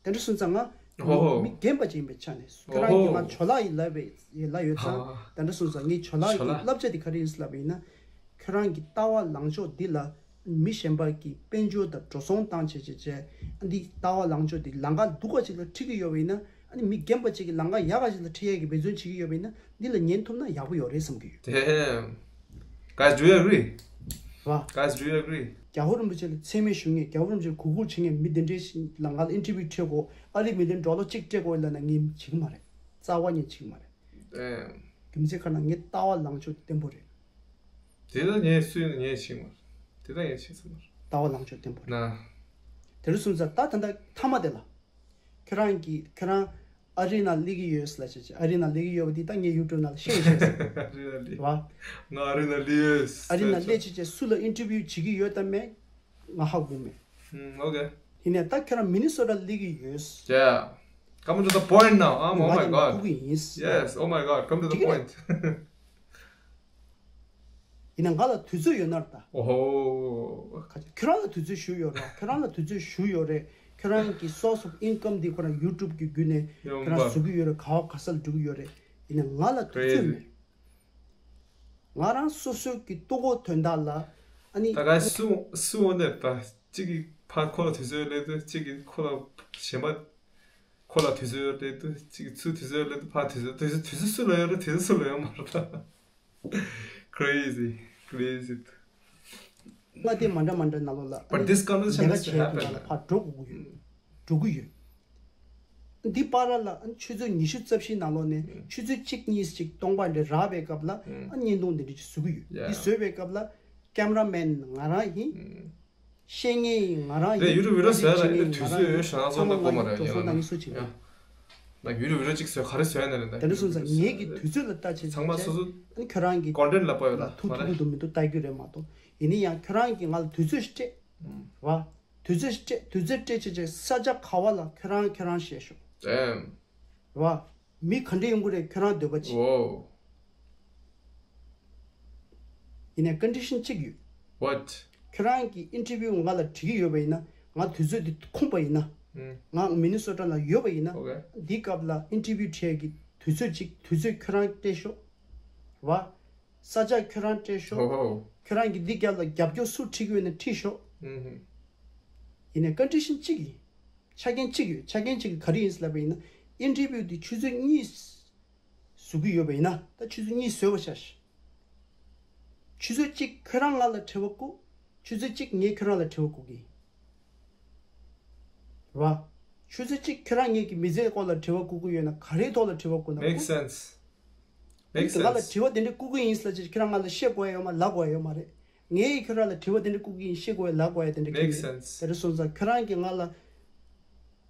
དེ་འདྲ་སོང་ཙང་ང་ཧོ་ཧོ། མི་རྒན་པ་ཅིག་ཡིན་པའི་ཆ་ནས་ཁྱོད་རང་གིས་ང་ཇོ་ལགས་ཡིན་ལབ་པའི་ལབ་ཡོད་ཙང་། དེ་འདྲ་སོང་ཙང་ངས་ཇོ་ལགས་ཀྱི་བསླབ་བྱ་འདི་ག་རེ་ཡིན་ལབ་པ་ཡིན་ན། ཁྱོད་རང་གི་ལྟ་བ་ལངས་ཕྱོགས་འདི་ལ་མི་གཞན་པ་གིས་དཔལ་འབྱོར་དང་འགྲོ་སོང་བཏང་བྱས་བྱས་བྱས། ཨ་འདི་ལྟ་བ་ལངས་ཕྱོགས་འདི་ལམ་ཁ་སྡུག་པ་ཅིག་ལ་ཁྲིད་ཀྱི་ཡོད་པ་ཡིན་ན། ཨ་ནི་མི་རྒན་པ་ཅིག་གིས་ལམ་ཁ་ཡག་ག་ཅིག་ལ་ཁྲིད་ཡས་ཀྱི་འབད་བརྩོན་བྱེད་ཀྱི་ཡོད་པ་ཡིན་ན། འདི་ལ་ཉན་ཐུབ་ན་ཡག་པོ་ཡོད་རེད་བསམ་གྱི་ཡོད། Damn. Guys, do you agree? བ། Guys, do you agree? རྒྱལ་བ་རིན་པོ་ཆེ་ལ་མཚན་སྨད་ཞུ་མཁན། རྒྱལ་བ་རིན་པོ་ཆེ་ལ་གུས་བཀུར་བྱེད་མཁན་མི་འདི་འདྲའི་ཞིག་ལ་ང་ལ་ཨིན་ཊར་བིའུ་སྤྲད་དགོས། ཨ་རིའི་མི་འདི་ཌོ་ལར་གཅིག་སྤྲད་དགོས་ལབ་ན་ངས་བྱེད་ཀྱི་མ་རེད། རྩ་བ་ཉིད་བྱེད་ཀྱི་མ་རེད། Damn. རྒྱུ་མཚན་ག་རེ་ན་ངའི་ལྟ་བ་ལངས་ཕྱོགས་བརྟན་པོ་རེད། དེ་ལ་ངས་སུས་ངས་བྱེད་མ་རེད། དེ་ལ་ངས་བྱེད་ས་མ་རེད། ལྟ་བ་ལངས་ཕྱོགས་བརྟན་པོ་རེད། ན། དེ་རུ་སོང་ཙང་ད་ད་ལྟ་མཐའ་མ་དེ་ལ། ཁྱོད་རང་གིས་ཁྱོད་རང་ཨ་རི་ནང་སླེབས་ཀྱི་ཡོད་ལབ་བྱས་བྱས། ཨ་རི་ནང་སླེབས་ཀྱི་ཡོད་པ་འདི་ད་ངས་ཡུ་ཊུབ་ནང་ལ་བཤད་ཤེས་སོང་། ཨ་རི་ནང་ལི། བ། ང་ཨ་རི་ནང་ལི་ཡོད། ཨ་རི་ནང་སླེབས་བྱས་བྱས་སུ་ལ་ཨིན་ཊར་བིའུ་བྱེད་ཀྱི་ཡོད་དམ་མེད་ང་ཧ་གོ་མེད། ཧུམ། Okay. ཡིན་ནའི་ད་ཁྱོད་རང་མི་ནི་སོ་ཊ་སླེབས་ཀྱི་ཡོད། Yeah. Coming to the point now. Um, oh my ང་ལ་God. ལྐུགས་ཀྱི་ཡིན། Yes. Oh my God. Come to the འགྲིག་གི་རེད། point. ཡིན་ན་ང་ལ་དུས་ཚོད་ཡོད་ན་རེད་ད། Oh. ཁྱོད་རང་ལ་དུས་ཚོད་ཞུ་ཡོད་རེད། ཁྱོད་རང་ལ་དུས་ཚོད་ཞུ་ཡོད་རེད། ཁྱོད་རང་གི་source of income འདི་ཁོ་རང་ཡུ་ཊུབ་གི་བརྒྱུད་ནས་ཁྱོད་རང་བཟོ་གི་ཡོད་རེད། ག་བ་ག་ས་ལ་འགྲོ་གི་ཡོད་རེད། ཡིན་ན་ང་ལ་དུས་ཚོད་མེད། ང་རང་སོ་སོ་གི་ལྟོ་གོས་དོན་དག་ལ་ཨ་ནི། ད་ག་སུ་སུ་འོ་ནས་ད་གཅིག་གིས་ཕར་ཁོ་ལ་དུས་ཚོད་སླེབས་དུས། གཅིག་གིས་ཁོ་ལ་གཞན་པ་ཁོ་ལ་དུས་ཚོད་སླེབས་དུས། གཅིག་གིས་ཚུར་དུས་ཚོད་སླེབས་དུས། ཕར་དུས་ཚོད་དུས་ཚོད་དུས་ཚོད་སུ་ལ་ཡོད་རེད། དུས་ཚོད་སུ་ལ་ཡོད་མ་རེད་ད། Crazy, crazy. ང་དེ་མ་འདྲ་མ་འདྲ་ནང་ལོགས་ལ་ཨ་But ནི་this conversation ལས་has ཀ་to བྱས་happen. དུས་ལ་ཕར་འགྲོ་དགོས་ཀྱི་ཡོད། འགྲོ་གི་ཡོད། འདི་བར་ལ་ཨ་ནི་ཆུ་ཚོད་ཉི་ཤུ་རྩ་བཞིའི་ནང་ལོགས་ནས་ཆུ་ཚོད་གཅིག་གཉིས་ཅིག་སྟོང་པ་འདྲ་རག་པའི་སྐབས་ལ་ཨ་ནི་བརྙན་ཐུང་འདི་འདྲ་ཅིག་བཟོ་གི་ཡོད། འདི་བཟོས་པའི་སྐབས་ལ་ཀེམ་ར་མེན་ང་རང་ཡིན། བཤད་མཁན་ཡིན་ང་རང་ཡིན། ལས་ཡུ་ཊུབ་བི་ཌི་ཡོ་བཟོས་ཡ་ལ་བྱེད་མཁན་ལས་དུས་ཚོད་ཡོད་ཤག་ཚང་མ་ལ་གོ་མ་རེད། ཚང་མ་ང་ལ་འགྲོ་སོང་ད་ངས་སུ་བྱེད་མཁན། ཡ། ལ་ཡུ་ཊུབ་བི་ཌི་ཡོ་གཅིག་བཟོས་ག་རེ་བཟོས་ཡ་ན་རེད་ད། དེ་འདྲ་སོང་ཙང་ངེད་ཀྱི་དུས་ཚོད་ལ་ལྟ་བྱེད་ཚང་མ་སོ་སོ་ཨ་ནི་ཁྱོད་རང་གི་ཀོན་ཊེན་ཊི་ལ་པ་ཡོད་ལ་ལ་ཐུག་མ་ཐུག་རེད། གི་འདུག་མི་འདུག་ལྟ་རྒྱུ་རེད་མ་གཏོགས། ཡིན་ན་ཡང་ཁྱོད་རང་གིས་ང་ལ་དུས་ཚོད་ཞིག་སྤྲད། བ། དུས་ཚོད་སྤྲད་དུས་ཚོད་སྤྲད་བྱས་བྱས་ས་ཆ་ག་བ་ལ་ཁྱོད་རང་ཁྱོད་རང་བཤད་ཤོག Damn. བ། མི་ག་འདྲ་ཡོང་གི་རེད་ཁྱོད་རང་འདོད་པ་ཅི། Wow. ཡིན་ནའི་ཀོན་ཌི་ཤན་གཅིག་ཡོད། What? ཁྱོད་རང་གིས་ཨིན་ཊར་བིའུ་ང་ལ་འབྲི་གི་ཡོད་པ་ཡིན་ན། ང་དུས་ཚོད་འདི་ཁོམ་པ་ཡིན་ན། ང་མི་ནི་སོ་ཊ་ལ་ཡོད་པ་ཡིན་ན། Okay. འདི་སྐབས་ལ་ཨིན་ཊར་བིའུ་བྱེད་ཀྱི་དུས་ཚོད་ཅིག་དུས་ཚོད་ཁྱོད་རང་སྤྲད་ཤོག་བ། ས་ཆ་ཁྱོད་རང་སྤྲད་ཤོག Oh. ཁྱོད་རང་གིས་འདི་རྒྱབ་ལ་རྒྱབ་སྐྱོར་སུ་ཁྲིད་ཀྱི་ཡོད་ན་ཁྲིད་ཤོག་ཡིན་ནའི་ཀོན་ཌི་ཤན་གཅིག་ཡིན། ཆ་རྐྱེན་གཅིག་ཡོད། ཆ་རྐྱེན་གཅིག་ག་རེ་ཡིན་ལབ་པ་ཡིན་ན། ཨིན་ཊར་བིའུ་འདི་ཆུ་ཚོད་གཉིས་བཟོ་གི་ཡོད་པ་ཡིན་ན། ད་ཆུ་ཚོད་གཉིས་བཟོས་པ་བྱས། ཆུ་ཚོད་གཅིག་ཁྱོད་རང་ང་ལ་དྲི་བ་བཀོད། ཆུ་ཚོད་གཅིག་ངས་ཁྱོད་རང་ལ་དྲི་བ་བཀོད་ཀྱི་ཡིན། རེད་བ། ཆུ་ཚོད་གཅིག་ཁྱོད་རང་ངེད་ཀྱི་མི་ཚེའི་སྐོར་ལ་དྲི་བ་བཀོད་ཀྱི་ཡོད་ན་ག་རེའི་ཐོག་ལ་དྲི་བ་བཀོད་ན་བཀོད། Makes sense. Makes sense. ང་ལ་དྲི་བ་དེ་འདྲ་བཀོད་ཀྱི་ཡིན་ཟེར་ཅིག་ཁྱོད་རང་ང་ལ་བཤད་དགོས་ཡ་ཡོད་མ་ལབ་དགོས་ཡ་ཡོད་མ་རེད། ངས་ཁྱོད་རང་ལ་དྲི་བ་དེ་འདྲ་བཀོད་ཀྱི་ཡིན་བཤད་དགོས་ཡ་ལབ་དགོས་ཡ་དེ་འདྲ་གང་ཡང་མེད། Makes sense. དེ་འདྲ་སོང་ཙང་ཁྱོད་རང་གིས་ང་ལ་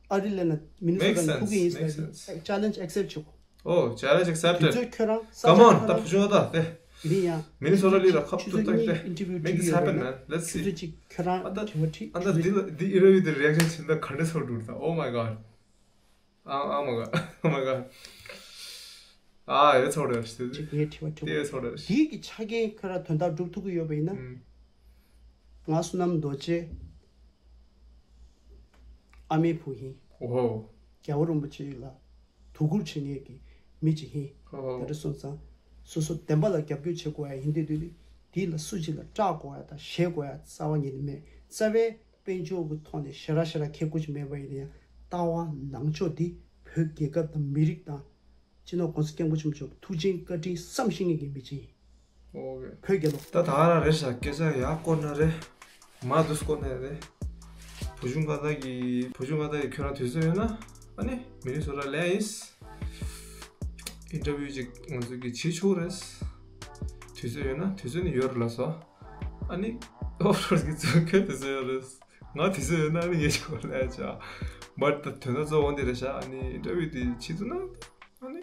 ཨ་རི་ལ་ན་མི་ནི་སོ་ཊ་ལ་ཁུག་གི་ཡིན་ཟེར་ཅིག་ཅལ་ལེན་ཇི་ཨེག་སེབ་བྱེད་དགོས། Oh, challenge accepted. དུས་ཚོད་ཁྱོད་རང་ས་ཆ་ཁྱོད་རང་། Come on, ད་བུ་ཆུང་ད་དེ། ཡིན་ཡང་། མི་ནི་སོ་ཊ་ལི་ལ་ཁབ་ཏུ་བཏང་སྟེ། Make this happen, man. Let's see. ཆུ་ཚོད་གཅིག་ཁྱོད་རང་ཨ་ད་དྲི་བ་དྲིས། ཨ་ད་འདི་ལ་འདི་ཨི་ར་བི་དེ་རི་ཨེག་ཤན་བྱེད་ད་ག་འདྲ་ཚོར་འདུག་ད། Oh my god. Oh, oh my god. Oh my god. ཨ་ཡོད་ཚོར་རེད་ཞེས། ཅིག་ངས་དྲི་བ་དྲི་དེ་ཡོད་ཚོར་རེད། དེའི་གི་ཆ་རྐྱེན་ཁྱོད་རང་དོན་དག་སྒྲུབ་ཐུབ་ཀྱི་ཡོད་པ་ཡིན་ན། ང་བསོད་ནམས་རྡོ་རྗེ་ཨ་མའི་བུ་ཡིན། ཨོ་ཧོ། རྒྱལ་བ་རིན་པོ་ཆེ་ལ་དོ་ཁུར་བྱེད་མཁན་གྱི་མི་ཅིག་ཡིན། ཨོ་ཧོ། དེ་འདྲ་སོང་ཙང་སོ་སོ་བདེན་པ་ལ་རྒྱབ་སྐྱོར་བྱེད་དགོས་ཡ་ཡིན་དུས་དུས་དེ་ འདི་ལ་སུ་གཅིག་ལ་སྐྲག་དགོས་ཡ་དང་ཞེད་དགོས་ཡ་རྩ་བ་ཉིད་ནས་མེད། རྩ་བའི་དཔལ་འབྱོར་གྱི་ཐོག་ནས་ཞེ་དྲག་ཞེ་དྲག་ཁེ་ཁུར་ཅིག་མེད་པ་ཡིན་ན་ཡང་ལྟ་བ་ལངས་ཕྱོགས་འདི་བོད་རྒྱལ་ཁབ་དང་མི་རིགས་དང་། སྤྱི་ནོར་༸གོང་ས་༸སྐྱབས་མགོན་ཆེན་པོ་མཆོག་ཐུགས་རྗེ་བཀའ་དྲིན་བསམ་ཤེས་མཁན་གྱི་མི་ཅིག་ཡིན། ཨོ་ཀེ། བོད་རྒྱལ་ལོ། ད་ད་ག་རང་རེད་ཤག་སྐད་ཆ་ཡག་བསྐོར་ན་རེད། མ་དུས་བསྐོར་ན་རེད། བུ་ཆུང་ཁ་བརྡ་གི་བུ་ཆུང་ཁ་བརྡ་གི་ཁྱོད་རང་དུས་ཚོད་ཡོད་ན་ཨ་ནི་མི་ནི་སོ་ཊ་ལ་ཡིན། ཨིན་ཊར་བིའུ་ཅིག་ང་ཚོ་གི་བྱེད་ཆོག་རེད། དུས་ཚོད་ཡོད་ན་དུས་ཚོད་ནི་ཡོད་རེད་ལ་སོ། ཨ་ནི་ཨོ་ཕོ་རོ་གི་ཚོ་ཁྱོད་དུས་ཚོད་ཡོད་རེད། ང་དུས་ཚོད་ཡོད་ན་ཨ་ནི་ངས་ཆོག་ལ་ཡ་ཆ། བཊ་ད་དོན་དག་གཙོ་བོ་འདི་རེད་ཤག་ཨ་ནི་ཨིན་ཊར་བིའུ་དེ་བྱེད་ཐུབ་ན། ཨ་ནི།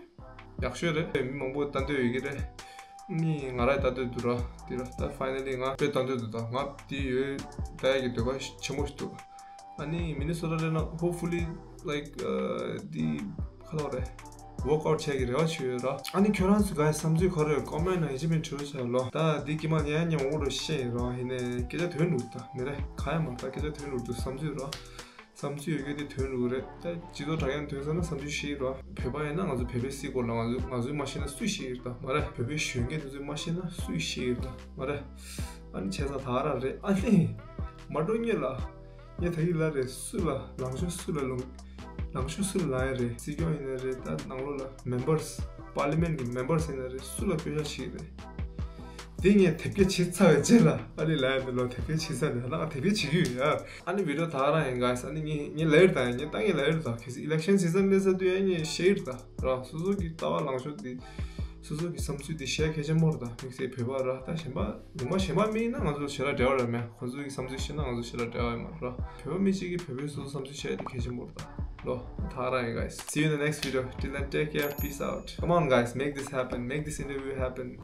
ཡག་ཤོས་རེད། མི་མང་པོ་ལྟ་འདོད་ཡོད་ཀྱི་རེད། ཨ་ནི་ང་རང་ལྟ་འདོད་འདུག་ར། འདི་ར་ད་ཕའི་ནལ་ལི་ང་དཔེ་ལྟ་འདོད་འདུག་ད་ང་འདི་ཡོད་ལྟ་ཡག་གི་འདོད་པ་ཆེན་པོ་ཞིག་འདུག་ཨ་ནི་མི་ནི་སོ་ཊ་ལ་ན་ཧོབ་ཕུ་ལི་ལའིཀ་འདི་ཁ་ལོ་རེད། ཝོག་ཨའུཊ་བྱེད་ཀྱི་རེ་བ་བྱེད་ཡོད་ར། ཨ་ནི་ཁྱོད་རང་ཚོ་ག་བསམ་ཚུལ་ག་རེ་ཡོད་ཀོ་མེན་ཊི་ནང་ཡིན་གཅིག་མིན་གཅིག་བྲིས་བྱ་ལོ། ད་འདི་ཀྱི་མ་ཉན་ཉན་འོག་རུ་ཤེས་ཡིན་ར། ཡིན་ནའི་སྐད་ཆ་དོན་འདུག་ད་མི་རེད་ག་ཡ་མ་ད་སྐད་ཆ་དོན་འདུག་འདུག་བསམ་ཚུལ་ར། བསམ་ཚུལ་ཡོད་མཁན་དེ་དོན་ལུགས་རེད། ད་སྤྱི་ཚོགས་དྲ་རྒྱ་ནས་ཐོན་ས་ན་བསམ་ཚུལ་བཤད་ཀྱི་རོ། བོད་པ་ཡིན་ན་ང་ཚོ་བོད་པའི་སྲིད་སྐོར་ལ་ང་ཚོ་ང་ཚོས་མ་ཤེས་ན་སུས་ཤེས་ཀྱི་རེད་ད་མ་རེད། བོད་པའི་གཞོན་སྐྱེས་དེ་ཚོས་མ་ཤེས་ན་སུས་ཤེས་ཀྱི་རེད་ད་མ་རེད། ཨ་ནི་བྱས་ཙང་ད་ག་རང་རེད། ཨ་ནི་མ་འགྲོ་ཉེ་ལ་ངས་ད་གི་ལ་རེད། སུ་ལ་ལངས་ཕྱོགས་སུ་ལ་ལངས་ལངས་ཕྱོགས་སུ་ལ་ལངས་ཡ་རེད། སྲིད་སྐྱོང་ཡིན་ན་རེད། ད་ནང་ལོགས་ལ་མེམ་བར་སི་པར་ལི་མེན་ཊི་གི་མེམ་བར་སི་ཡིན་ན་རེད། སུ་ལ་སྐྱོན་ཆ་བྱེད་ཀྱི་རེད། དེ་ངས་དེབ་སྐྱེལ་བྱེད་ཚར་བའི་རྗེས་ལ་ཨ་ནི་ལ་ཡ་འདི་ལོ་དེབ་སྐྱེལ་བྱེད་ས་ནས་ད་ང་དེབ་སྐྱེལ་བྱེད་ཀྱི་ཡོད་ཡ། ཨ་ནི་བི་ཌི་ཡོ་ད་ག་རང་ཡིན་ག་ས་ཨ་ནི་ངས་ངས་ལབ་ཡོད་ད། ངས་ད་ངས་ལབ་ཡོད་ད། གལ་སྲིད་ཨི་ལེག་ཤན་སི་ཛན་སླེབས་ས་དུས་ཨ་ངས་བཤད་ཡོད་ད་ར། སོ་སོ་གི་ལྟ་བ་ལངས་ཕྱོགས་དེ་སོ་སོ་གི་བསམ་ཚུལ་དེ་བཤད་གལ་ཆེན་པོ་རེད་ད། དམིགས་བསལ་བོད་པ་ར་ད་གཞན་པ་ངོ་མ་གཞན་པ་མི་ཡིན་ན་ང་ཚོ་ཞེ་དྲག་འབྲེལ་བ་ཡོད་མེད། ཁོ་ཚོ་གི་བསམ་ཚུལ་བཤད་ན་ང་ཚོ་ཞེ་དྲག་འབྲེལ་བ་ཡོད་མ་རེད་ར། བོད་པ་མི་གཅིག་གིས་བོད་པའི་སོ་སོ་བསམ་ཚུལ་བཤད་ཡ་དེ་གལ་ཆེན་པོ་རེད་ད་ལོ། ད་ག་རང་ཡིན་ག་ས། See you in the next video. Till then, take care. Peace out. Come on, guys, make this happen. Make this interview happen.